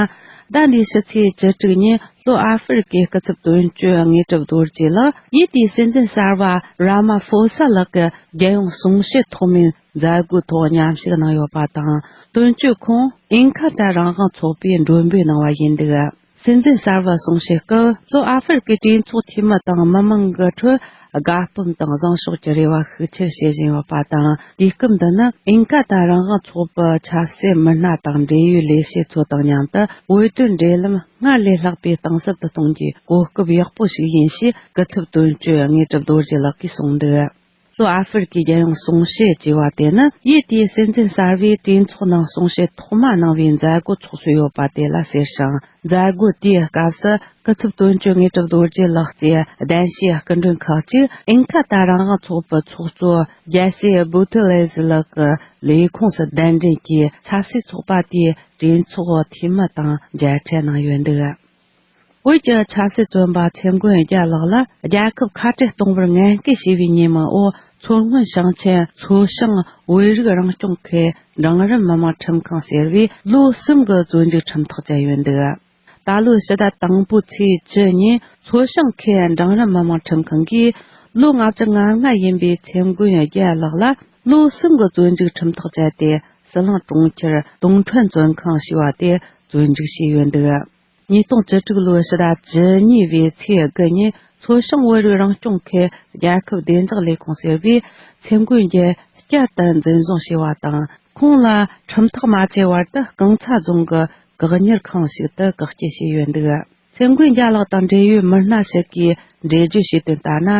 ཟླ་འདིའི་ཕྱི་ཚེས་བཅུ་དྲུག་ཉིན་ལྷོ་ཨ་ཧྥེ་རི་ཀའི་སྐུ་ཚབ་དོན་གཅོད་དངོས་གྲུབ་རྡོ་རྗེ་ལགས་ཡུལ་དེའི་སྲིད་འཛིན་གསར་པ་ར་མ་ཧྥོ་ས་ལགས་ཀྱི་རྒྱལ་ཡོངས་གསུང་བཤད་ཐོག་མའི་མཛད་སྒོའི་ཐོག་མཉམ་ཞུགས་གནང་ཡོད་པ་དང་། དོན་གཅོད་ཁོང་ཨིན་ཁ་ཏ་རང་དབང་ཚོགས་པས་མགྲོན་འབོད་གནང་བ་ཡིན་འདུག། སྲིད་འཛིན་གསར་པ་གསུང་བཤད་སྐབས་ལྷོ་ཨ་ཧྥེ་རི་ཀའི་གྲོས་ཚོགས་འཐུས་མི་དང་མི་མང་གི་ཁྲོད་དགའ་སྤོབས་དང་བཟང་ཕྱོགས་ཀྱི་རེ་བ་ཤུགས་ཆེར་བྱེད་བཞིན་ཡོད་པ་དང་། དུས་སྐབས་འདི་ནི་ཨིན་ཁ་ཏ་རང་དབང་ཚོགས་པའི་ཆབ་སྲིད་མི་སྣ་དང་འབྲེལ་ཡོད་ལས་བྱེད་ཚོ་དང་མཉམ་དུ་བོད་དོན་འབྲེལ་ལམ་སྔར་ལས་ལྷག་པའི་གཏིང་ཟབ་ཏུ་གཏོང་རྒྱུའི་གོ་སྐབས་ཡག་པོ་ཞིག་ཡིན་ཞེས་སྐུ་ཚབ་དོན་གཅོད་དངོས་གྲུབ་རྡོ་རྗེ་ལགས་ཀྱིས་གསུངས་འདུག། ལྷོ་ཨ་ཧྥེ་རི་ཀའི་རྒྱལ་ཡོངས་གསུང་བཤད་ཅེས་པ་དེ་ནི་ཡུལ་དེའི་སྲིད་འཛིན་གསར་པས་གྲོས་ཚོགས་ནང་གསུང་བཤད་ཐོག་མ་གནང་བའི་མཛད་སྒོ་ཚོགས་སྲོལ་ཡོད་པ་དེ་ལ་ཟེར་ཞིང་། མཛད་སྒོ་དེའི་སྐབས་སུ་སྐུ་ཚབ་དོན་གཅོད་དངོས་གྲུབ་རྡོ་རྗེ་ལགས་ཀྱི་གདན་ཞུའི་སྐུ་མགྲོན་ཁག་ཅིག་ཨིན་ཁ་ཏ་རང་དབང་ཚོགས་པའི་ཚོགས་གཙོ་རྒྱལ་སྲས་བུ་ཏི་ལེ་ཟི་ལགས་ཀྱི་ལས་ཁུངས་སུ་གདན་འདྲེན་གྱིས་ཆབ་སྲིད་ཚོགས་པ་དེའི་གྲོས་ཚོགས་འཐུས་མི་དང་མཇལ་འཕྲད་གནང་ཡོད་འདུག། བོད་ཀྱི་ཆབ་སྲིད་བཙོན་པ་ཚེ་མགོན་རྒྱལ་ལགས་ལ་རྒྱལ་ཁབ་ཁ་བྲལ་གཏོང་བར་ངན་སྐུལ་བྱས་པའི་ཉེས་མིང་འོག་མཚོ་སྔོན་ཞིང་ཆེན་མཚོ་བྱང་བོད་རིགས་རང་སྐྱོང་ཁུལ་འབྲིང་རིམ་མི་དམངས་ཁྲིམས་ཁང་ཟེར་བས་ལོ་གསུམ་གྱི་བཙོན་འཇུག་ཁྲིམས་ཐག་བཅད་ཡོད་འདུག། ད་ལོའི་ཕྱི་ཟླ་དང་པོའི་ཚེས་བཅུ་ཉིན་མཚོ་བྱང་ཁུལ་འབྲིང་རིམ་མི་དམངས་ཁྲིམས་ཁང་གིས་ལོ་ལྔ་བཅུ་ང་ལྔ་ཡིན་པའི་ཚེ་མགོན་རྒྱལ་ལགས་ལ་ལོ་གསུམ་གྱི་བཙོན་འཇུག་ཁྲིམས་ཐག་བཅད་དེ། ཟི་ལིང་གྲོང་ཁྱེར་དུང་ཁྲོན་བཙོན་ཁང་ཞེས་པ་དེ་བཙོན་འཇུག་བྱས་ཡོད་འདུག། ཉིས་སྟོང་བཅུ་དྲུག་ལོའི་ཕྱི་ཟླ་བཅུ་གཉིས་པའི་ཚེས་དགུ་ཉིན་མཚོ་བྱང་བོད་རིགས་རང་སྐྱོང་ཁུལ་རྒྱལ་ཁབ་བདེ་འཇགས་ལས་ཁུངས་ཟེར་བས་ཚེ་མགོན་གྱི་བསྐྱར་དུ་འཛིན་བཟུང་བྱས་པ་དང་། ཁོང་ལ་ཁྲིམས་ཐག་མ་བཅད་བར་དུ་རྐང་ཚ་རྫོང་གི་བཀག་ཉར་ཁང་ཞིག་ཏུ་བཀག་སྐྱིལ་བྱས་ཡོད་འདུག། ཚེ་མགོན་རྒྱལ་ལགས་དང་འབྲེལ་ཡོད་མི་སྣ་ཞིག་གིས་འགྲེལ་བརྗོད་བྱས་དོན་ལྟར་ན།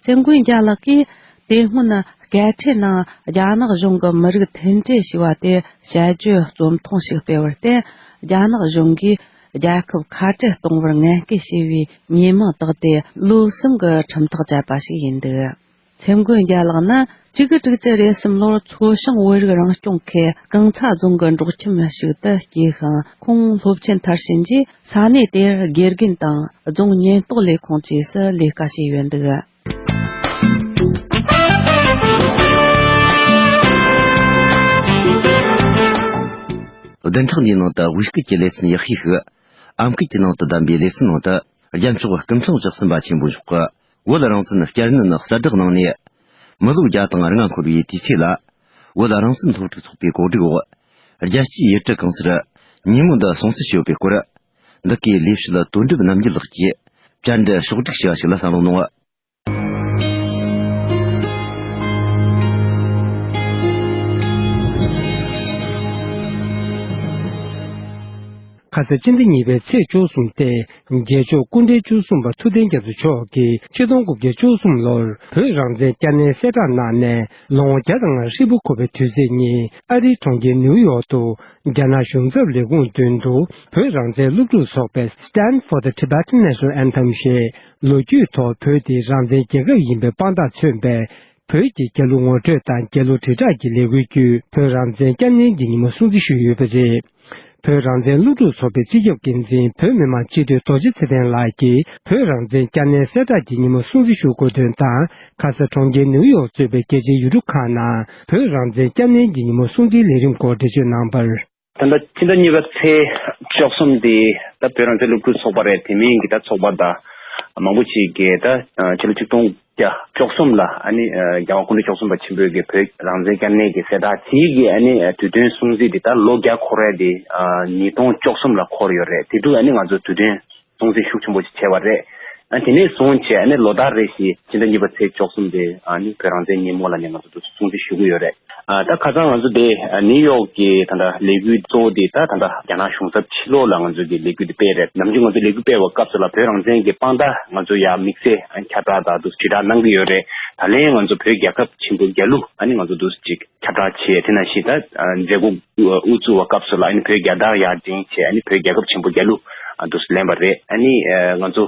ཚེ་མགོན་རྒྱལ་ལགས་ཀྱིས་དེ་སྔོན་སྐད་འཕྲིན་ནང་རྒྱ་ནག་གཞུང་གི་མི་རིགས་མཐུན་སྒྲིལ་ཞེས་པ་དེ་དཔྱད་བརྗོད་རྩོམ་ཐུང་ཞིག་སྤེལ་བར་བརྟེན། རྒྱ་ནག་གཞུང་གིས་རྒྱལ་ཁབ་ཁ་བྲལ་གཏོང་བར་ངན་སྐུལ་བྱས་པའི་ཉེས་མིང་བཏགས་ཏེ་ལོ་གསུམ་གྱི་ཁྲིམས་ཐག་བཅད་པ་ཞིག་ཡིན་འདུག། ཚེ་མགོན་རྒྱལ་ལགས་ནི་གཅིག་དགུ་དྲུག་ཅུ་རེ་གསུམ་ལོར་མཚོ་བྱང་བོད་རིགས་རང་སྐྱོང་ཁུལ་རྐང་ཚ་རྫོང་གི་འབྲོག་ཁྱིམ་ཞིག་ཏུ་སྐྱེས་ཤིང་། ཁོང་སློབ་ཆེན་མཐར་ཕྱིན་རྗེས་ས་གནས་དེར་དགེ་རྒན་དང་རྫོང་ཉེན་རྟོག་ལས་ཁུངས་བཅས་སུ་ལས་ཀ་བྱས་ཡོད་འདུག། བདུན་ཕྲག་འདིའི་ནང་དུ་དབུས་སྐད་ཀྱི་ལེ་ཚན་ཡག་ཤོས་ཤིག་ཨམ་སྐད་ཀྱི་ནང་དུ་བདམས་པའི་ལེ་ཚན་ནང་དུ། རྒྱལ་མཆོག་སྐུ་ཕྲེང་བཅུ་གསུམ་པ་ཆེན་པོ་མཆོག་གིས་བོད་རང་བཙན་བསྐྱར་ནན་གསལ་བསྒྲགས་གནང་ནས། མི་ལོ་བརྒྱ་དང་ལྔ་འཁོར་བའི་དུས་ཚེས་ལ། བོད་རང་བཙན་སློབ་ཕྲུག་ཚོགས་པའི་གོ་སྒྲིག་འོག་རྒྱལ་སྤྱིའི་ཡུལ་གྲུ་གང་སར་ཉིན་མོ་འདི་སྲུང་བརྩི་ཞུས་ཡོད་པའི་སྐོར། འདི་གའི་ལས་བྱེད་དོན་གྲུབ་རྣམ་རྒྱལ་ལགས་ཀྱིས་བཅར་འདྲི་ཕྱོགས་བསྒྲིགས་བྱས་པ་ཞིག་ལ་གསན་རོགས་གནང་། ཁ་ས་སྤྱི་ཟླ་གཉིས་པའི་ཚེས་བཅུ་གསུམ་སྟེ། རྒྱལ་མཆོག་སྐུ་ཕྲེང་བཅུ་གསུམ་པ་ཐུབ་བསྟན་རྒྱ་མཚོ་མཆོག་གིས་ཆིག་སྟོང་དགུ་བརྒྱ་བཅུ་གསུམ་ལོར་བོད་རང་བཙན་བསྐྱར་ནན་གསལ་བསྒྲགས་གནང་ནས་ལོ་ངོ་བརྒྱ་དང་ལྔ་ཧྲིལ་པོ་འཁོར་བའི་དུས་ཚིགས་ཉིན། ཨ་རིའི་གྲོང་ཁྱེར་ནིའུ་ཡོག་ཏུ་རྒྱ་ནག་གཞུང་ཚབ་ལས་ཁུངས་མདུན་དུ་བོད་རང་བཙན་སློབ་ཕྲུག་ཚོགས་པའི་Stand for the Tibetan National Anthem ཞེས་ལོ་རྒྱུས་ཐོག་བོད་དེ་རང་བཙན་རྒྱལ་ཁབ་ཡིན་པའི་དཔང་རྟགས་མཚོན་པའི་བོད་ཀྱི་རྒྱལ་གླུ་ངོ་སྤྲོད་དང་རྒྱལ་གླུ་དྲིལ་བསྒྲགས་ཀྱི་ལས་འགུལ་བརྒྱུད། བོད་རང་བཙན་བསྐྱར་ནན་གྱི་ཉིན་མོ་སྲུང་བརྩི་ཞུས་ཡོད་པ་རེད། བོད་རང་བཙན་སློབ་ཕྲུག་ཚོགས་པའི་སྤྱི་ཁྱབ་འགན་འཛིན་བོད་མི་མང་སྤྱི་འཐུས་རྡོ་རྗེ་ཚེ་བརྟན་ལགས་ཀྱིས། བོད་རང་བཙན་བསྐྱར་ནན་གསལ་བསྒྲགས་ཀྱི་ཉིན་མོ་སྲུང་བརྩི་ཞུ་དགོས་དོན་དང་། ཁ་ས་གྲོང་ཁྱེར་ནིའུ་ཡོག་གཙོས་པའི་རྒྱལ་སྤྱིའི་ཡུལ་གྲུ་ཁག་ནང་བོད་རང་བཙན་བསྐྱར་ནན་གྱི་ཉིན་མོ་སྲུང་བརྩིའི་ལས་རིམ་སྐོར་འགྲེལ་བརྗོད་གནང་བར། ད་ལྟ་ཕྱི་ཟླ་གཉིས་པ་ཚེས་བཅུ་གསུམ་འདི་ད་བོད་རང་བཙན་སློབ་ཕྲུག་ཚོགས་པ་རེད། དེ་མིན་གྱི་ད་ཚོགས་པ་དང་ མང་པོ་ཅིག་གིས་ད་ཕྱི་ལོ་ཆིག་སྟོང་བརྒྱ་བཅུ་གསུམ་ལ་ཨ་ནི་རྒྱལ་བ་སྐུ་ཕྲེང་བཅུ་གསུམ་པ་ཆེན་པོའི་གི་བོད་རང་བཙན་བསྐྱར་གནས་ཀྱི་གསལ་བསྒྲགས་དེའི་གི་ཨ་ནི་དུས་སྟོན་སྲུང་བརྩི་འདི་ད་ལོ་བརྒྱ་འཁོར་ཡ་དེ་ཉིས་སྟོང་བཅུ་གསུམ་ལ་འཁོར་ཡོད་རེད། དེ་དུས་ཨ་ནི་ང་ཚོ་དུས་སྟོན་སྲུང་བརྩི་ཤུགས་ཆེན་པོ་ཞིག་བྱས་པ་རེད། ཨ་དེ་ནས་བཟུང་བྱས་ཨ་ནི་ལོ་ལྟར་རེ་བཞིན་ཕྱི་ཟླ་གཉིས་པ་ཚེས་བཅུ་གསུམ་དེ་ཨ་ནི་བོད་རང་བཙན་ཉིན་མོ་ལ་ནི་ང་ཚོ་དུས་སྲུང་བརྩི་ཞུ་གི་ཡོད་རེད། ཨ་ད་ཁ་སང་ང་ཚོ་དེ་ནིའུ་ཡོག་གི་ད་ལྟ་ལས་འགུལ་གཙོ་བོ་དེ་ད་ད་ལྟ་རྒྱ་ནག་གཞུང་ཚབ་ཕྱི་ལོགས་ལ་ང་ཚོ་གི་ལས་འགུལ་དེ་སྤེལ་རེད། ནམ་རྒྱུན་ང་ཚོ་ལས་འགུལ་སྤེལ་བའི་སྐབས་སུ་ལ་བོད་རང་བཙན་གྱི་དཔང་རྟགས་ང་ཚོ་ཡར་དམིགས་བསལ་ཁྱབ་བསྒྲགས་དང་དུ་དྲིལ་བསྒྲགས་གནང་གི་ཡོད་རེད། ད་ལན་ང་ཚོ་བོད་རྒྱལ་ཁབ་ཆེན་པོ་རྒྱལ་གླུ་ཨ་ནི་ང་ཚོ་དུ་ཅིག་ཁྱབ་བསྒྲགས་བྱས། དེ་ནང་བཞིན་ད་མཛད་སྒོ་དབུ་བཙུགས་པ་སྐབས་སུ་ལ་ཨ་ནི་བོད་རྒྱལ་དར་ཡར་བསྒྲེངས་བྱས་ཨ་ནི་བོད་རྒྱལ་ཁབ་ཆེན་པོ་རྒྱལ་གླུ་དུ་ལེན་པ་རེད། ཨ་ནི་ང་ཚོ་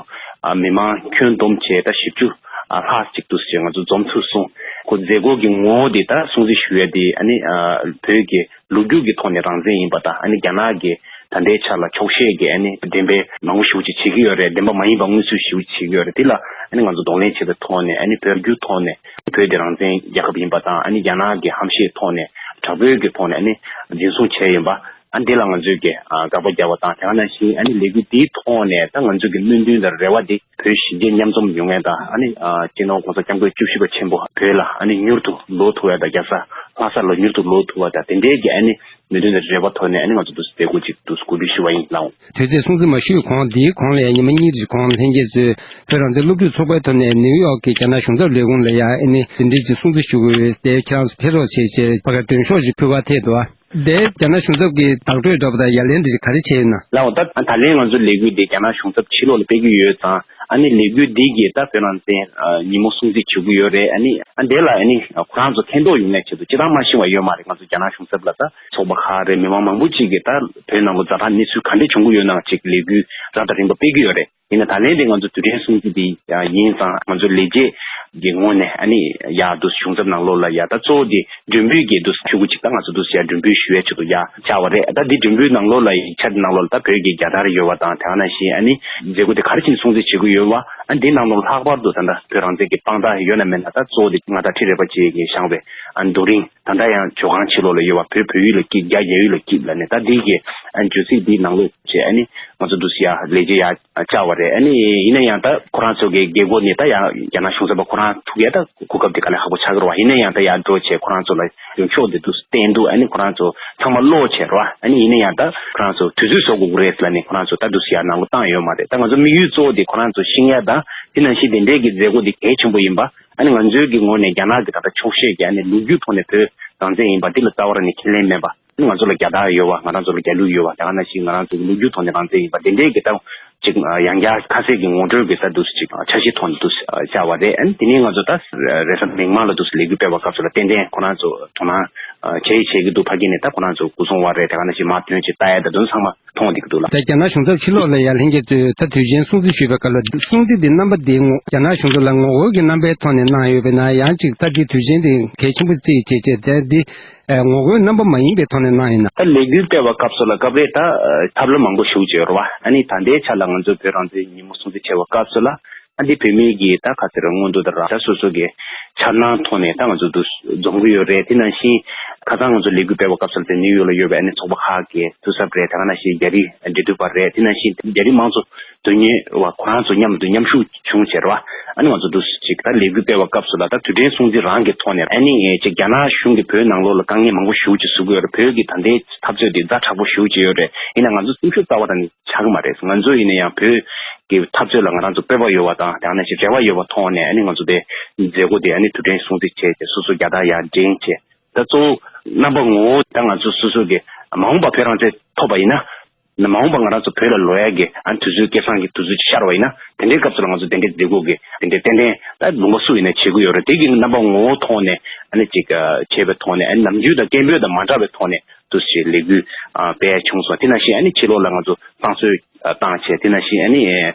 མི་མང་ཁྱོན་བསྡོམས་བྱས་ད་བཞི་བཅུ་ལྷག་ཅིག་དུ་ང་ཚོ་འཛོམས་ཐུབ་སོང་། ཁོ་མཛད་སྒོ་གི་ངོ་བོ་དེ་ད་སྲུང་བརྩི་ཞུ་ཡ་དེ་ཨ་ནི་བོད་ཀྱི་ལོ་རྒྱུས་ཀྱི་ཐོག་ནས་རང་བཙན་ཡིན་པ་དང་ཨ་ནི་རྒྱ་ནག་གི་ད་ལྟའི་ཆ་ལ་འཁྱོག་བཤད་ཀྱི་ཨ་ནི་འགྲེམས་སྤེལ་མང་པོ་ཞེ་པོ་ཅིག་བྱེད་ཀྱི་ཡོད་རེད། བདེན་པ་མ་ཡིན་པ་མངོན་གསལ་ཞེ་པོ་ཅིག་བྱེད་ཀྱི་ཡོད་རེད། དེ་ལ་ཨ་ནི་ང་ཚོ་གདོང་ལེན་བྱེད་པའི་ཐོག་ནས་ཨ་ནི་བོད་བརྒྱུད་ཐོག་ནས་བོད་དེ་རང་བཙན་རྒྱལ་ཁབ་ཡིན་པ་དང་ཨ་ནི་རྒྱ་ནག་གི་ཧམ་བཤད་ཐོག་ནས་དྲག་པོའི་གི་ཐོག་ནས་ཨ་ནི་འཛིན་བཟུང་བྱས་ཡིན་པ། ཨ་འདི་ལ་ང་ཚོས་ཀྱི་དགག་པ་རྒྱག་པ་དང་དེ་ག་ནང་བཞིན་ཨ་ནི་ལས་འགུལ་འདིའི་ཐོག་ནས་ད་ང་ཚོས་ཀྱི་སྨོན་འདུན་དང་རེ་བ་འདི་བོད་གཞིས་བྱེས་མཉམ་འཛོམས་ཡོང་མཁན་དང་ཨ་ནི་སྤྱི་ནོར་༸གོང་ས་༸སྐྱབས་མགོན་བཅུ་བཞི་པ་ཆེན་པོ་བོད་ལ་ཨ་ནི་མྱུར་དུ་ལོག་ཐུབ་པ་དང་རྒྱལ་ས་ལྷ་ས་ལ་མྱུར་དུ་ལོག་ཐུབ་པ་དང་དེ་འདྲའི་གི་ཨ་ནི་སྨོན་འདུན་དང་རེ་བ་ཐོག་ནས་ཨ་ནི་ང་ཚོ་འདུ་མཛད་སྒོ་ཅིག་འདུ་གོ་སྒྲིག་ཞུ་བ་ཡིན་ལགས། དུས་ཚོད་སྲུང་བརྩི་མ་ཞུས་གོང་དེའི་གོང་ལ་ཉི་མ་གཉིས་རིང་གོང་ལྷན་རྒྱས་ཚོས་བོད་རང་བཙན་སློབ་ཕྲུག་ཚོགས་པའི་ཐོག་ནས་ནིའུ་ཡོག་གི་རྒྱ་ནག་གཞུང་ཚབ་ལས་ཁུངས་ལ་ཡང་ཨ་ནི་དེ་འདྲའི་ཅིག་སྲུང་བརྩི་ཞུ་དགོས་པའི་དེ་ཁྱེད་རང་ཚོ་ཕེབས་རོགས་བྱེད་ཅེས་ཕ་གིར་མགྲོན་ཤོག་ཅིག་ཕུལ་བ་ཐད་དུ། དེ་རྒྱ་ནག་གཞུང་ཚབ་ཀྱི་བདག་སྤྲོད་འདྲ་པོ་དང་ཡ་ལན་འདྲ་ག་རེ་བྱས་ཡོད་ན། ལགས་འོ། ད་ད་ལན་ང་ཚོ་ལས་འགུལ་འདི་རྒྱ་ནག་གཞུང་ཚབ་ཕྱི་ལོགས་ལ་སྤེལ་གྱི་ཡོད་ཙང་ཨ་ནི་ལས་འགུལ་འདི་གིས་ད་བོད་རང་བཙན་ཉིན་མོ་སྲུང་བརྩི་བྱེད་ཀྱི་ཡོད་རེད། ཨ་ནི་ཨ་འདི་ལ་ཨ་ནི་ཁོ་རང་ཚོ་མཁྱེན་རྟོགས་ཡོང་ནས་ཆེད་དུ་སྤྱིར་བཏང་མ་ཤེས་པ་ཡོད་མ་རེད། ང་ཚོ་རྒྱ་ནག་གཞུང་ཚབ་ལ་ད་ཚོགས་པ་ཁག་རེད། མི་མང་མང་པོ་ཅིག་གིས་ད་བོད་ནང་ལ་ཛ་དྲག་གནས་ཚུལ་ག་འདྲ་བྱུང་གི་ཡོད་ན་ཅིག་ལས་འགུལ་རབ་དང་རིམ་པ་སྤེལ་གྱི་ཡོད་རེད། ཡིན་ན་ད་ལན་དེ་ང་ཚོ་དུས་དྲན་སྲུང་བརྩི་དེ་ཡིན་ཙང་ང་ཚོ་ལས་བྱེད་ཀྱི་ངོས་ནས་ཨ་ནི་ཡར་དུ་གཞུང་ཚབ་ནང་ལོགས་ལ་ཡ་ད་གཙོ་བོ་དེ་མགྲོན་འབོད་ཀྱི་དུ་ཕྲུ་གུ་ཅིག་ད་ང་ཚོ་དུ་ཡ་མགྲོན་འབོད་ཞུ་ཡ་ཆེད་དུ་ཡ་བཅར་བ་རེད། ད་འདི་མགྲོན་འབོད་ནང་ལོགས་ལ་ཡིག་ཆ་དེ་ནང་ལོགས་ལ་ད་བོད་ཀྱི་རྒྱལ་དར་ཡོད་པ་དང་དེ་ག་ནང་བཞིན་ཨ་ནི་མཛད་སྒོ་དེ་ག་རེ་བྱས་ནས་སྲུང་བརྩི་བྱེད་ཀྱི་ཡོད་པ་ཨ་འདི་ནང་ལོགས་ལྷག་པར་དུ་ད་ལྟ་བོད་རང་བཙན་གྱི་དཔང་རྟགས་ཡོད་ན་མེད་ན་ད་གཙོ་བོ་དེ་མངའ་བདག་ཁྲི་རལ་པ་ཅན་གྱིས་བཞེངས་པའི་ཨ་རྡོ་རིང་ད་ལྟ་ཡང་ཇོ་ཁང་ཕྱི་ལོགས་ལ་ཡོད་པ་བོད་བོད་ཡིག་ལ་སྐྱིད་རྒྱ་རྒྱ་ཡིག་ལ་སྐྱིད་ལ་ནི་ད་འདི་གི་ཨ་བརྗོད་ཚིག་འདི་ནང་ལོགས་བྱས་ཨ་ནི་ང་ཚོ་འདུ་ཡ་ལས་བྱེད་ཡ་བཅར་བ་རེད། ཨ་ནི་ཡིན་ན་ཡང་ད་ཁོ་རང་ཚོ་གི་རྒྱལ་སྒོ་ནས་ད་ཡང་རྒྱ་ནག་གཞུང་ཚབ་པ་ཁོ་རང་ཐུག་ཡ་ད་གོ་སྐབས་དེ་དཀའ་ལས་ཁག་པོ་ཆགས་ཀྱི་རེད་བ། ཡིན་ན་ཡང་ད་ཡར་འགྲོ་བྱས་ཁོ་རང་ཚོ་ལ་ཡོང་ཕྱོགས་དེ་འདུག་བསྟན་འདུག་ཨ་ནི་ཁོ་རང་ཚོ་ཚང་མ་ཀློག་བྱས་རེད་བ། ཨ་ནི་ཡིན་ན་ཡང་ད་ཁོ་རང་ཚོ་དུས་ཚོད་བཟོ་དགོས་ཀྱི་རེད་ལ་ནི་ཁོ་རང་ཚོ་ད་འདུག་ཡ་ནང་ལོགས་བཏང་ཡོད་མ་རེད། ད་ང་ཚོ་དམིགས་ཡུལ་གཙོ་བོ་དེ་ཁོ་རང་ཚོ་ཤེས་ཡ་དང་དེ་ནང་བཞིན་དེ་འདྲའི་གི་མཛད་སྒོ་དེ་གལ་ཆེན་པོ་ཡིན་པ། ཨ་ནི་ང་ཚོའི་གི་ངོས་ནས་རྒྱ་ནག་གི་ད་ལྟ་འཁྱོག་བཤད་ཀྱི་ཨ་ནི་ལོ་རྒྱུས་ཐོག་ནས་བོད་རང་བཙན་ཡིན་པ་འདི་ལ་རྩ་བ་རང་ནས་ཁས་ལེན་མེད་པ། ང་ཚོ་ལ་རྒྱལ་དར་ཡོད་པ། ང་རང་ཚོ་ལ་རྒྱལ་གླུ་ཡོད་པ། དེ་ག་ནང་བཞིན་ང་རང་ཚོ་གི་ལོ་རྒྱུས་ཐོག་ནས་རང་བཙན་ཡིན་པ་དེ་འདྲའི་གི་ད་ཅིག་ཡང་བསྐྱར་ཁ་གསལ་གྱི་ངོ་སྤྲོད་ཀྱི་ད་འདུག་སེ་ཅིག་འཆར་གཞི་ཐོག་ནས་འདུག་སེ་བཅར་བ་རེད། ཨ་ནི་དེ་ནས་ང་ཚོ་ད་རེས་གཟའ་མིག་དམར་ལ་འདུག་སེ་ལས་འགུལ་སྤེལ་བའི་སྐབས་སུ་ལ་ཏན་ཏན་ཁོ་རང་ཚོ་དོ་སྣང་བྱེད་ཡི་བྱེད་ཀྱི་འདུག་ཕ་གི་ནས་ད་ཁོ་རང་ཚོ་སྐུ་སྲུང་བ་རེད། དེ་ག་ནང་བཞིན་མར་ཐོན་ཅིག་ལྟ་ཡ་ད་དོན་ཚང་མ་མཐོང་བསྡད་ཀྱི་འདུག་ལ། ད་རྒྱ་ནག་གཞུང་ཚབ་ཕྱི་ལོགས་ལ་ཡར་ལྷན་རྒྱས་ཚོས་ད་དུས་ཆེན་སྲུང་བརྩི་ཞུས་པའི་སྐབས་ལ་སྲུང་བརྩི་འདི་རྣམ་པ་འདི་ངོ་རྒྱ་ནག་གཞུང་ཚབ་ལ་ངོ་རྒོལ་གྱི་རྣམ་པའི་ཐོག་ནས་གནང་ཡོད་པས་ན་ཡང་ཅིག་ད་འདི་དུས་ཆེན་འདི་གལ་ཆེན་པོ་བརྩིས་བྱས་བྱས་ཏེ་འདི་ངོ་རྒོལ་རྣམ་པ་མ་ཡིན་པའི་ཐོག་ནས་གནང་ཡིན་ན། ད་ལས་འགུལ་སྤེལ་བའི་སྐབས་སུ་ལ་སྐབས་རེ་ད་ཐབས་ལམ་མང་པོ་ཞིག་བརྗོད་རོགས་ཨ་ནི་ད་ལྟའི་ཆ་ལ་ང་ཚོ་བོད་རང་བཙན་ཉིན་མོ་སྲུང་བརྩི་བྱས་པའི་སྐབས་སུ་ལ། ཨ་འདི་བོད་མི་གི་ད་ག་ཟེར་སྔོན་འགྲོ་དང་རང་ས་སོ་སོ་གི་འཆར་སྣང་ཐོག་ནས་ད་ང་ཚོ་འདུ་འཛོམས་ཀྱི་ཡོད་རེད། དེ་ནང་བཞིན་ཁ་སང་ང་ཚོ་ལས་འགུལ་སྤེལ་བའི་སྐབས་སུ་དེ་ནིའུ་ཡོག་ལ་ཡོད་པའི་ཨ་ནི་ཚོགས་པ་ཁག་གི་ཐུགས་གཟབ་རེད། དེ་ག་ནང་བཞིན་རྒྱ་རིགས་འབྲེལ་མཐུད་པ་རེད། དེ་ནང་བཞིན་རྒྱ་རིགས་མང་གཙོ་དོན་གཉེར་བ་ཁོ་རང་ཚོ་མཉམ་དུ་མཉམ་ཞུགས་བྱུང་བྱས་རེད་བ། ཨ་ནི་ང་ཚོ་འདུ་ཅིག་ད་ལས་འགུལ་སྤེལ་བའི་སྐབས་སུ་ལ་ད་དུས་དྲན་སྲུང་བརྩི་རང་གི་ཐོག་ནས་ཨ་ནི་ཅིག་རྒྱ་ནག་གཞུང་གིས་བོད་ནང་ལོགས་ལ་དཀའ་ངལ་མང་པོ་ཞེ་པོ་ཅིག་བཟོ་གི་ཡོད་རེད། བོད་ཀྱི་ད་ལྟའི་འཐབ་རྩོད་འདི་ཛ་དྲག་པོ་ཞེ་པོ་ཅིག་ཡོད་རེད། ཡིན་ན་ང་ཚོ་སེམས་ཤུགས་རྩ་བ་དང་ཆག་གི་མ་རེད། ང་ཚོ་ཡིན་ན་ཡང་བོད་ཀྱི་འཐབ་རྩོད་ལ་ང་རང་ཚོ་སྤོབས་པ་ཡོད་པ་དང་དེ་ནང་བཞིན་རེ་བ་ཡོད་པ་མཐོང་ནས་ཨ་ནི་ང་ཚོ་དེ་མཛད་སྒོ་དེ་ཨ་ནི་དུས་དྲན་སྲུང་བརྩི་བྱས་ཏེ་སོ་སོ་རྒྱལ་དར་ཡར་སྒྲེང་བྱས། ད་གཙོ་བོ་རྣམ་པ་ངོ་བོ་ད་ང་ཚོ་སོ་སོ་གི་མ་འོངས་པ་བོད་རང་བཙན་ཐོབ་པ་ཡིན་ན། མ་འོངས་པ་ང་རང་ཚོ་བོད་ལ་ལོག་ཡ་གི་ཨ་ནི་དུས་ཚོད་སྐལ་བཟང་གི་དུས་ཚོད་ཅིག་ཤར་བ་ཡིན་ན་དེ་འདྲའི་སྐབས་སུ་ལ་ང་ཚོ་དེ་འདྲའི་མཛད་སྒོ་གི་དེ་འདྲའི་ཏན་ཏན་ད་ལུང་པ་སུ་ཡིན་ན་བྱེད་ཀྱི་ཡོད་རེད། དེ་གི་རྣམ་པ་ངོ་བོ་མཐོང་ནས་ཨ་ནི་ཅིག་བྱས་པའི་ཐོག་ནས་ཨ་ནི་ནམ་རྒྱུན་དང་སྐད་འབོད་དང་མ་འདྲ་བའི་ཐོག་ནས། དུ་ཞེས་ལས་འགུལ་སྤེལ་བྱུང་སོང་། དེ་ནང་བཞིན་ཨ་ནི་ཕྱི་ལོགས་ལ་ང་ཚོ་བསང་གསོལ་བཏང་བྱས་དེ་ནང་བཞིན་ཨ་ནི་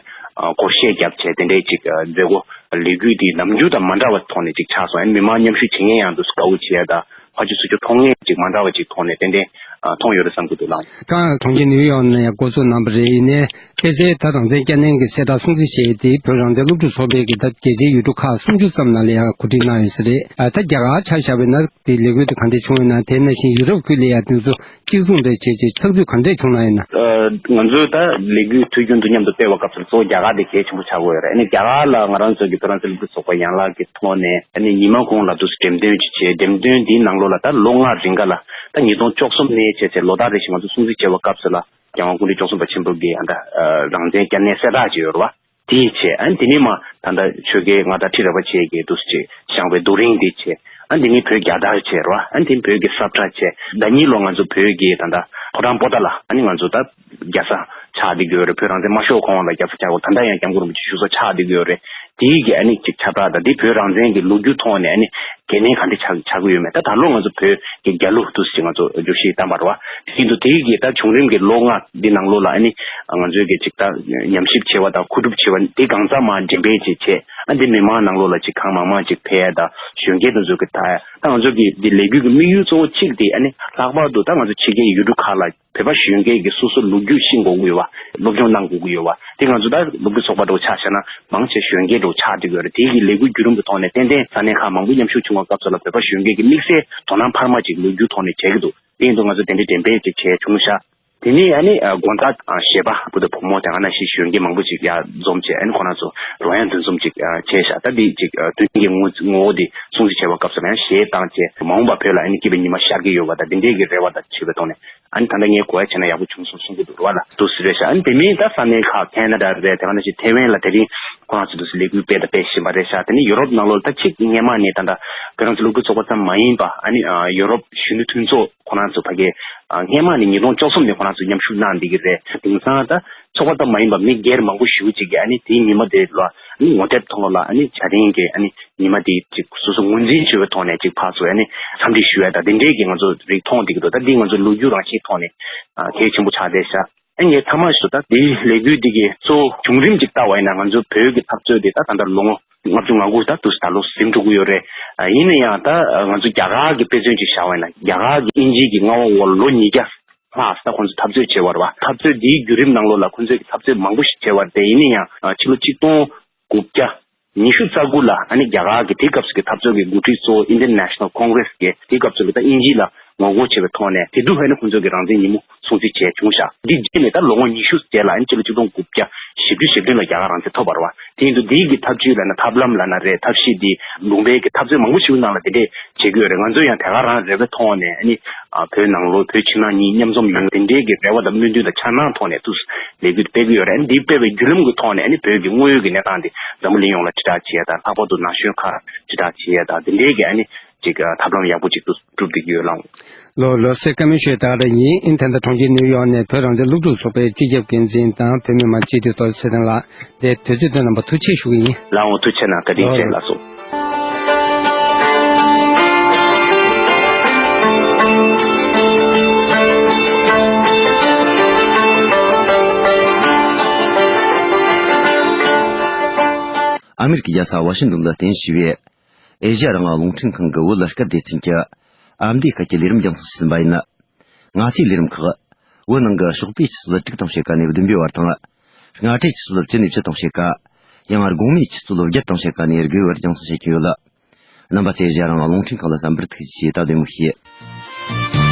སྒོར་གཞས་བརྒྱབ་བྱས་དེ་འདྲའི་ཅིག་མཛད་སྒོ་ལས་འགུལ་དེ་ནམ་རྒྱུན་དང་མ་འདྲ་བ་ཐོག་ནས་ཅིག་ཆགས་སོང་། ཨ་ནི་མི་མང་མཉམ་ཞུགས་བྱེད་མཁན་ཡང་དུ་དགའ་བོ་བྱེད་ཡ་དང་ཕར་ཕྱོགས་ཚུར་ཕྱོགས་མཐོང་མཁན་ཅིག་མ་འདྲ་བ་ཅིག་ཐོག་ནས་ཏན་ཏན་ མཐོང་ཡོད་རེད་བསམ་གྱི་འདུག་ལགས། ད་གྲོང་ཁྱེར་ནིའུ་ཡོག་ནས་ཡང་འགོ་འཛུགས་གནང་བ་རེད། ཡིན་ནའི་ཁ་སང་ད་རང་བཙན་བསྐྱར་ནན་གྱི་གསལ་བསྒྲགས་སྲུང་བརྩི་བྱས་ཏེ་བོད་རང་བཙན་སློབ་ཕྲུག་ཚོགས་པའི་གི་ད་རྒྱལ་སྤྱིའི་ཡུལ་གྲུ་ཁག་སུམ་ཅུ་ཙམ་ནང་ལ་ཡང་གོ་སྒྲིག་གནང་ཡོད་ས་རེད། ཨ་ད་རྒྱ་གར་ཆ་བཞག་པ་ཡིན་ན་དེ་ལས་འགུལ་དེ་ག་འདྲས་བྱུང་ཡོད་ན། དེ་ནང་བཞིན་ཡུ་རོབ་ཁུལ་ལ་ཡང་དེ་ཚོ་གཅིག་མཚུངས་རེད་བྱས་བྱས་ཚགས་ཚུད་ག་འདྲས་བྱུང་གནང་ཡོད་ན། ཨ་ང་ཚོས་ད་ལས་འགུལ་དུས་རྒྱུན་དུ་མཉམ་དུ་སྤེལ་བའི་སྐབས་སུ་གཙོ་བོ་རྒྱ་གར་དེ་གལ་ཆེན་པོ་ཆགས་ཀྱི་ཡོད་རེད། ཨ་ནི་རྒྱ་གར་ལ་ང་རང་ཚོ་གི་བོད་རང་བཙན་སློབ་ཕྲུག་ཚོགས་པ་ཡན་ལག་གི་ཐོག་ནས་ཨ་ནི་ཉི་མ་གུང་ལ་འདུག་སེ་འགྲེམས་སྟོན་ཅིག་བྱས། འགྲེམས་སྟོན་འདིའི་ནང་ལོགས་ལ་ད་ལོ་ལྔ་རིང་ག་ལ་ད་ཉིས་སྟོང་བཅུ་གསུམ་ནས་བྱས་བྱས་ལོ་ལྟར་རེ་བཞིན་ང་ཚོ་སྲུང་བརྩི་བྱས་པའི་སྐབས་སུ་ལ་རྒྱལ་དབང་སྐུ་ཕྲེང་བཅུ་གསུམ་པ་ཆེན་པོ་གི་ཨ་ད་རང་བཙན་བསྐྱར་ནན་གསལ་བསྒྲགས་ཅིག་ཡོད་རེད་བ། དེ་བྱས། ཨ་ནི་དེ་ནས་མར་ད་ལྟ་ཆོལ་ཁའི་མངའ་བདག་ཁྲི་རལ་པ་ཆེ་གིས་འདུག་སེ་བཞེངས་པའི་རྡོ་རིང་དེ་བྱས། ཨ་ནི་དེ་ནས་བོད་རྒྱལ་དར་བྱས་རེད་བ། ཨ་ནི་དེ་ནས་བོད་ཀྱི་ས་བཀྲ་བྱས། ཟླ་གཉིས་ལོ་ང་ཚོ་བོད་ཀྱི་ད་ལྟ་ཕོ་བྲང་པོ་ཏཱ་ལ་ཨ་ནི་ང་ཚོ་ད་རྒྱལ་ས་ཆགས་བསྡད་ཀྱི་ཡོད་རེད། བོད་རང་བཙན་དམར་ཤོག་ཁོངས་ལ་རྒྱལ་ས་ཆགས་ཡོད། ད་ལྟ་ཡང་སྐྱབས་མགོན་རིན་པོ་ཆེ་བཞུགས་ས་ཆགས་བསྡད་ཀྱི་ཡོད་རེད། དེའི་གི་ཨ་ནི་ཅིག་ཁྱབ་བསྒྲགས་དང་དེ་བོད་རང་བཙན་གྱི་ལོ་རྒྱུས་ཐོག་ནས་ཨ་ནི་འགན་ལེན་ག་འདྲ་ཆགས་ཆགས་ཀྱི་ཡོད་མེད། ད་ད་ལོ་ང་ཚོ་བོད་ཀྱི་རྒྱལ་གླུ་འདུག་སེ་ང་ཚོ་བསྒྱུར་བཤེར་བཏང་བ་རེད་བ། དེ་ཡིན་དུས་དེའི་གི་ད་བྱུང་རིམ་གྱི་ལོ་ལྔ་འདི་ནང་ལོགས་ལ་ཨ་ནི་ང་ཚོའི་གི་ཅིག་ད་ཉམས་ཞིབ་བྱས་པ་དང་མཁོ་སྒྲུབ་བྱས་པ་འདི་གང་ཚང་མ་འགྲེམས་སྤེལ་ཅིག་བྱས། ཨ་འདི་མི་མང་ནང་ལོགས་ལ་ཅིག་གང་མང་མང་ཅིག་ཕེབས་ཡ་དང་གཞོན་སྐྱེས་དེ་ཚོ་གི་ད་ད་ང་ཚོ་གི་འདི་ལས་འགུལ་གྱི་དམིགས་ཡུལ་གཙོ་བོ་གཅིག་དེ་ཨ་ནི་ལྷག་པར་དུ་ད་ང་ཚོ་ཕྱི་རྒྱལ་ཡུལ་གྲུ་ཁག་ལ་བོད་པ་གཞོན་སྐྱེས་ཀྱིས་སོ་སོ་ལོ་རྒྱུས་ཤེས་དགོས་ཀྱི་ཡོད་པ། སློབ་སྦྱོང་གནང་དགོས་ཀྱི་ཡོད་པ། དེ་ང་ཚོ་ད་སློབ་ཕྲུག་ཚོགས་པ་འདྲ་བོ་ཆ་བཞག་ན་མང་ཆེ་གཞོན་སྐྱེས་འདྲ་བོ་ཆགས་བསྡད་ཀྱི་ཡོད་རེད། དེ་གི་ལས་འགུལ་བརྒྱུད་རིམ་གྱི་ཐོག་ནས་ཏན་ཏན་ས་གནས་ཁག་མང་པོ་མཉམ་ཞུགས་བྱུང་བའི་སྐབས་སུ་ལ་བོད་པ་གཞོན་སྐྱེས་ཀྱི་དམིགས་བསལ་དོ་སྣང་འཕར་མ་ཅིག་ལོ་རྒྱུས་ཐོག་ནས་བྱེད་ཀྱི་འདུག་དེ་ཡིན་དུས་ང་ཚོ་དེ་འདྲའི་འགྲེམས་སྤེལ་ཅིག་བྱས་བྱུང་ཤག་དེ་ནས་ཨ་ནི་དགོང་དག་གཞས་པ་བུ་དང་བུ་མོ་དང་ཨ་ན་ཤི་གཞོན་སྐྱེས་མང་པོ་ཅིག་ཡར་འཛོམས་བྱས། ཨ་ནི་ཁོ་རང་ཚོ་རོལ་དབྱངས་འདོན་འཛོམས་ཅིག་བྱས་ཤག་ད་འདི་ཅིག་དོན་རྐྱེན་གྱི་ངོ་ངོ་བོ་འདི་སྲུང་བརྩི་བྱས་པའི་སྐབས་སུ་ལ་ཡང་གཞས་བཏང་བྱས་མ་འོངས་པ་བོད་ལ་ཨ་ནི་སྐྱིད་པའི་ཉི་མ་ཤར་གྱི་ཡོད་པ་དང་དེ་འདྲའི་གི་རེ་བ་དང་བྱེད་པའི་ཐོག་ནས། ཨ་ནི་ད་ལྟ་ངས་གོ་ཡ་བྱས་ན་ཡག་པོ་བྱུང་སོང་གསུང་གི་འདུག་རེད་བ་ལ། འདུག་སེ་རེད་ཤག་ཨ་ནི་དེ་མིན་ད་ས་གནས་ཁག་ཁེ་ན་ཌ་རེད། དེ་ག་ནང་བཞིན་ཐེ་ཝན་ལ་དེ་རིང་ཁོ་རང་ཚོ་འདུག་སེ་ལས་འགུལ་སྤེལ་དང་སྤེལ་བཞིན་པ་རེད་ཤག་དེ་ནི་ཡུ་རོབ་ནང་ལོགས་ལ་ད་ཅིག་སྔས་མ་ནས་ད་ལྟ་བོད་རང་བཙན་སློབ་ཕྲུག་ཚོགས་པ་ཙམ་མ་ཡིན་པ་ཨ་ནི་ཡུ་རོབ་གཞོན་ནུ་མཐུན་ཚོགས་ཁོ་རང་ཚོ་ཕ་གི་སྔས་མ་ནས་ཉིས་སྟོང་བཅུ་གསུམ་ནས་ཁོ་རང་ཚོ་མཉམ་ཞུགས་གནང་བསྡད་ཀྱི་རེད། དེང་སང་ད་ཚོགས་པ་ཙམ་མ་ཡིན་པ་མི་སྒེར་མང་པོ་ཞེ་པོ་ཅིག་གིས་ཨ་ནི་དེའི་ཉི་མ་དེ་ལ་ཨ་ནི་ངོ་དེབ་ཐོག་ལ་ཨ་ནི་བྱ་རིན་གྱི་ཨ་ནི། ཉི་མ་དེ་ཅིག་སོ་སོ་ངོས་འཛིན་བྱེད་པའི་ཐོག་ནས་ཅིག་ཕར་ཚུར་ཨ་ནི་འཚམས་འདྲི་ཞུ་ཡ་དང་དེ་འདྲའི་གི་ང་ཚོ་རིགས་མཐོང་བསྡད་ཀྱི་འདུག་ད་འདི་ང་ཚོ་ལོ་རྒྱུས་རང་བཞིན་ཐོག་ནས་ཨ་གལ་ཆེན་པོ་ཆགས་བསྡད་ཤག་ཨ་ངས་མཐའ་མ་ཞུ་ད་འདི་ལས་འགུལ་འདི་གི་གཙོ་བོ་བྱུང་རིམ་ཅིག་ལྟ་བ་ཡིན་ན་ང་ཚོ་བོད་ཀྱི་འཐབ་རྩོད་དེ་ད་ད་ལྟ་ལོ་ངོ་ལྔ་བཅུ་ང་དགུ་ད་དུས་ད་ལོ་ཟིན་འགྲོ་གི་ཡོད་རེད། ཨ་ཡིན་ན་ཡང་ད་ང་ཚོ་རྒྱ་གར་གྱི་དཔེ་མཚོན་ཅིག་བཞག་པ་ཡིན་ན་རྒྱ་གར་གྱི་དབྱིན་ཇི་གི་མངའ་འོག་འོག་ལོ་ཉིས་བརྒྱ་ལྷག་ད་ཁོང་ཚོ་འཐབ་རྩོད་བྱས་པ་རེད་བ། འཐབ་རྩོད་འདིའི་བརྒྱུད་རིམ་ནང་ལོགས་ལ་ཁོང་ཚོས་ཀྱི་འཐབ་རྩོད་མང་པོ་ཞིག་བྱས་པ་རེད་དེ། ཡིན་ན་ཡང་ཕྱི་ལོ་ཆིག་སྟོང་དགུ་བརྒྱ། ཉི་ཤུ་རྩ་དགུ་ལ་ཨ་ནི་རྒྱ་གར་གྱི་དེ་སྐབས་སུ་གི་འཐབ་རྩོད་ཀྱི་འགོ་ཁྲིད་གཙོ་བོ་Indian National Congress གི་དེ་སྐབས་སུ་གི་ད་དབྱིན་ཇི་ལ་ངོ་རྒོལ་བྱས་པའི་ཐོག་ནས་དེ་དུས་ཧ་ནི་ཁོང་ཚོ་གི་རང་བཙན་ཉིན་མོ་སྲུང་བརྩི་བྱས་བྱུང་ཤག་འདི་རྗེས་ནས་ད་ལོ་ངོ་ཉི་ཤུ་རྗེས་ལ་ཨ་ནི་སྤྱི་ལོ་ཆིག་སྟོང་དགུ་བརྒྱ་བཞི་བཅུ་ཞེ་བདུན་ལ་རྒྱ་གར་རང་བཙན་ཐོབ་པ་རེད་བ། དེ་ཡིན་དུས་འདི་གི་ཐབས་ཇུས་ལབ་ན་ཐབས་ལམ་ལབ་ན་རེད། ཐབས་ཤེས་འདི་ལུང་པའི་གི་འཐབ་རྩོད་མང་པོ་ཞིག་ནང་ལ་དེ་འདྲས་བྱེད་ཀྱི་ཡོད་རེད། ང་ཚོ་ཡང་དེ་ག་རང་རེ་བའི་ཐོག་ནས་ཨ་ནི་ཨ་བོད་ནང་ལོགས་བོད་ཕྱི་ནང་གཉིས་མཉམ་འཛོམས་ཡོང་དེ་འདྲའི་གི་རེ་བ་དང་སྨོན་འདུན་དང་འཆར་སྣང་ཐོག་ནས་དུ་ལས་འགུལ་སྤེལ་གྱི་ཡོད་རེད། ཨ་ནི་འདི་སྤེལ་བའི་བརྒྱུད་རིམ་གྱི་ཐོག་ནས་ཨ་ནི་བོད་ཀྱི་དངོས་ཡོད་ཀྱི་གནས་སྟངས་འདི་འཛམ་བུ་གླིང་ཡོངས་ལ་དྲིལ་བསྒྲགས་བྱེད་ཡ་དང་། ལྷག་པར་དུ་ན་གཞོན་ཁག་དྲིལ་བསྒྲགས་བྱེད་ཡ་དང་དེ་འདྲའི་གི་ཨ་ནི་ཅིག་ཐབས་ལམ་ཡག་པོ་ཅིག་ཏུ་གྲུབ་བསྡད་ཀྱི་ཡོད་ལགས། ལགས་ལགས་སེ། བཀའ་མོལ་ཞུ་ཡ་ད་ག་རང་ཡིན། ཨིན་ཐན་ད་གྲོང་ཁྱེར་ནིའུ་ཡོག་ནས་བོད་རང་བཙན་སློབ་ཕྲུག་ཚོགས་པའི་སྤྱི་ཁྱབ་འགན་འཛིན་དང་བོད་མི་མང་སྤྱི་འཐུས་ཚོགས་གཙོ་ཚེ་བརྟན་ལགས། དེ་དུས་ཚོད་བཏོན་གནང་བར་ཐུགས་རྗེ་ཆེ་ཞུ་གི་ཡིན། ལགས་འོང་། ཐུགས་རྗེ་གནང་། བཀའ་དྲིན་ཆེ། ལགས་སོ། ཨ་མེ་རི་ཀའི་རྒྱལ་ས་ཝ་ཤིང་ཏོན་ལ་རྟེན་གཞི་བྱས་པའི་ཨེ་ཤ་ཡ་རང་དབང་རླུང་འཕྲིན་ཁང་གི་བོད་ལ་སྐད་སྡེ་ཚན་གྱི་ཨ་མདོའི་སྐད་ཀྱི་ལས་རིམ་རྒྱང་སྲིང་ཞུས་ཟིན་པ་ཡིན། ང་ཚོའི་ལས་རིམ་ཁག་བོད་ནང་གི་ཞོགས་པའི་ཆུ་ཚོད་དྲུག་དང་ཕྱེད་ཀ་ནས་བདུན་པའི་བར་དང་། སྔ་དྲོའི་ཆུ་ཚོད་བཅུ་ནས་བཅུ་དང་ཕྱེད་ཀ། ཡང་དགོང་མོའི་ཆུ་ཚོད་བརྒྱད་དང་ཕྱེད་ཀ་ནས་དགུའི་བར་རྒྱང་སྲིང་བྱེད་ཀྱི་ཡོད། རྣམ་པ་ཚོས་ཨེ་ཤ་ཡ་རང་དབང་རླུང་འཕྲིན་ཁང་ལ་གསན་པར་ཐུགས་རྗེ་ཆེ། ད་བདེ་མོ་བྱོས།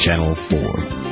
Channel four.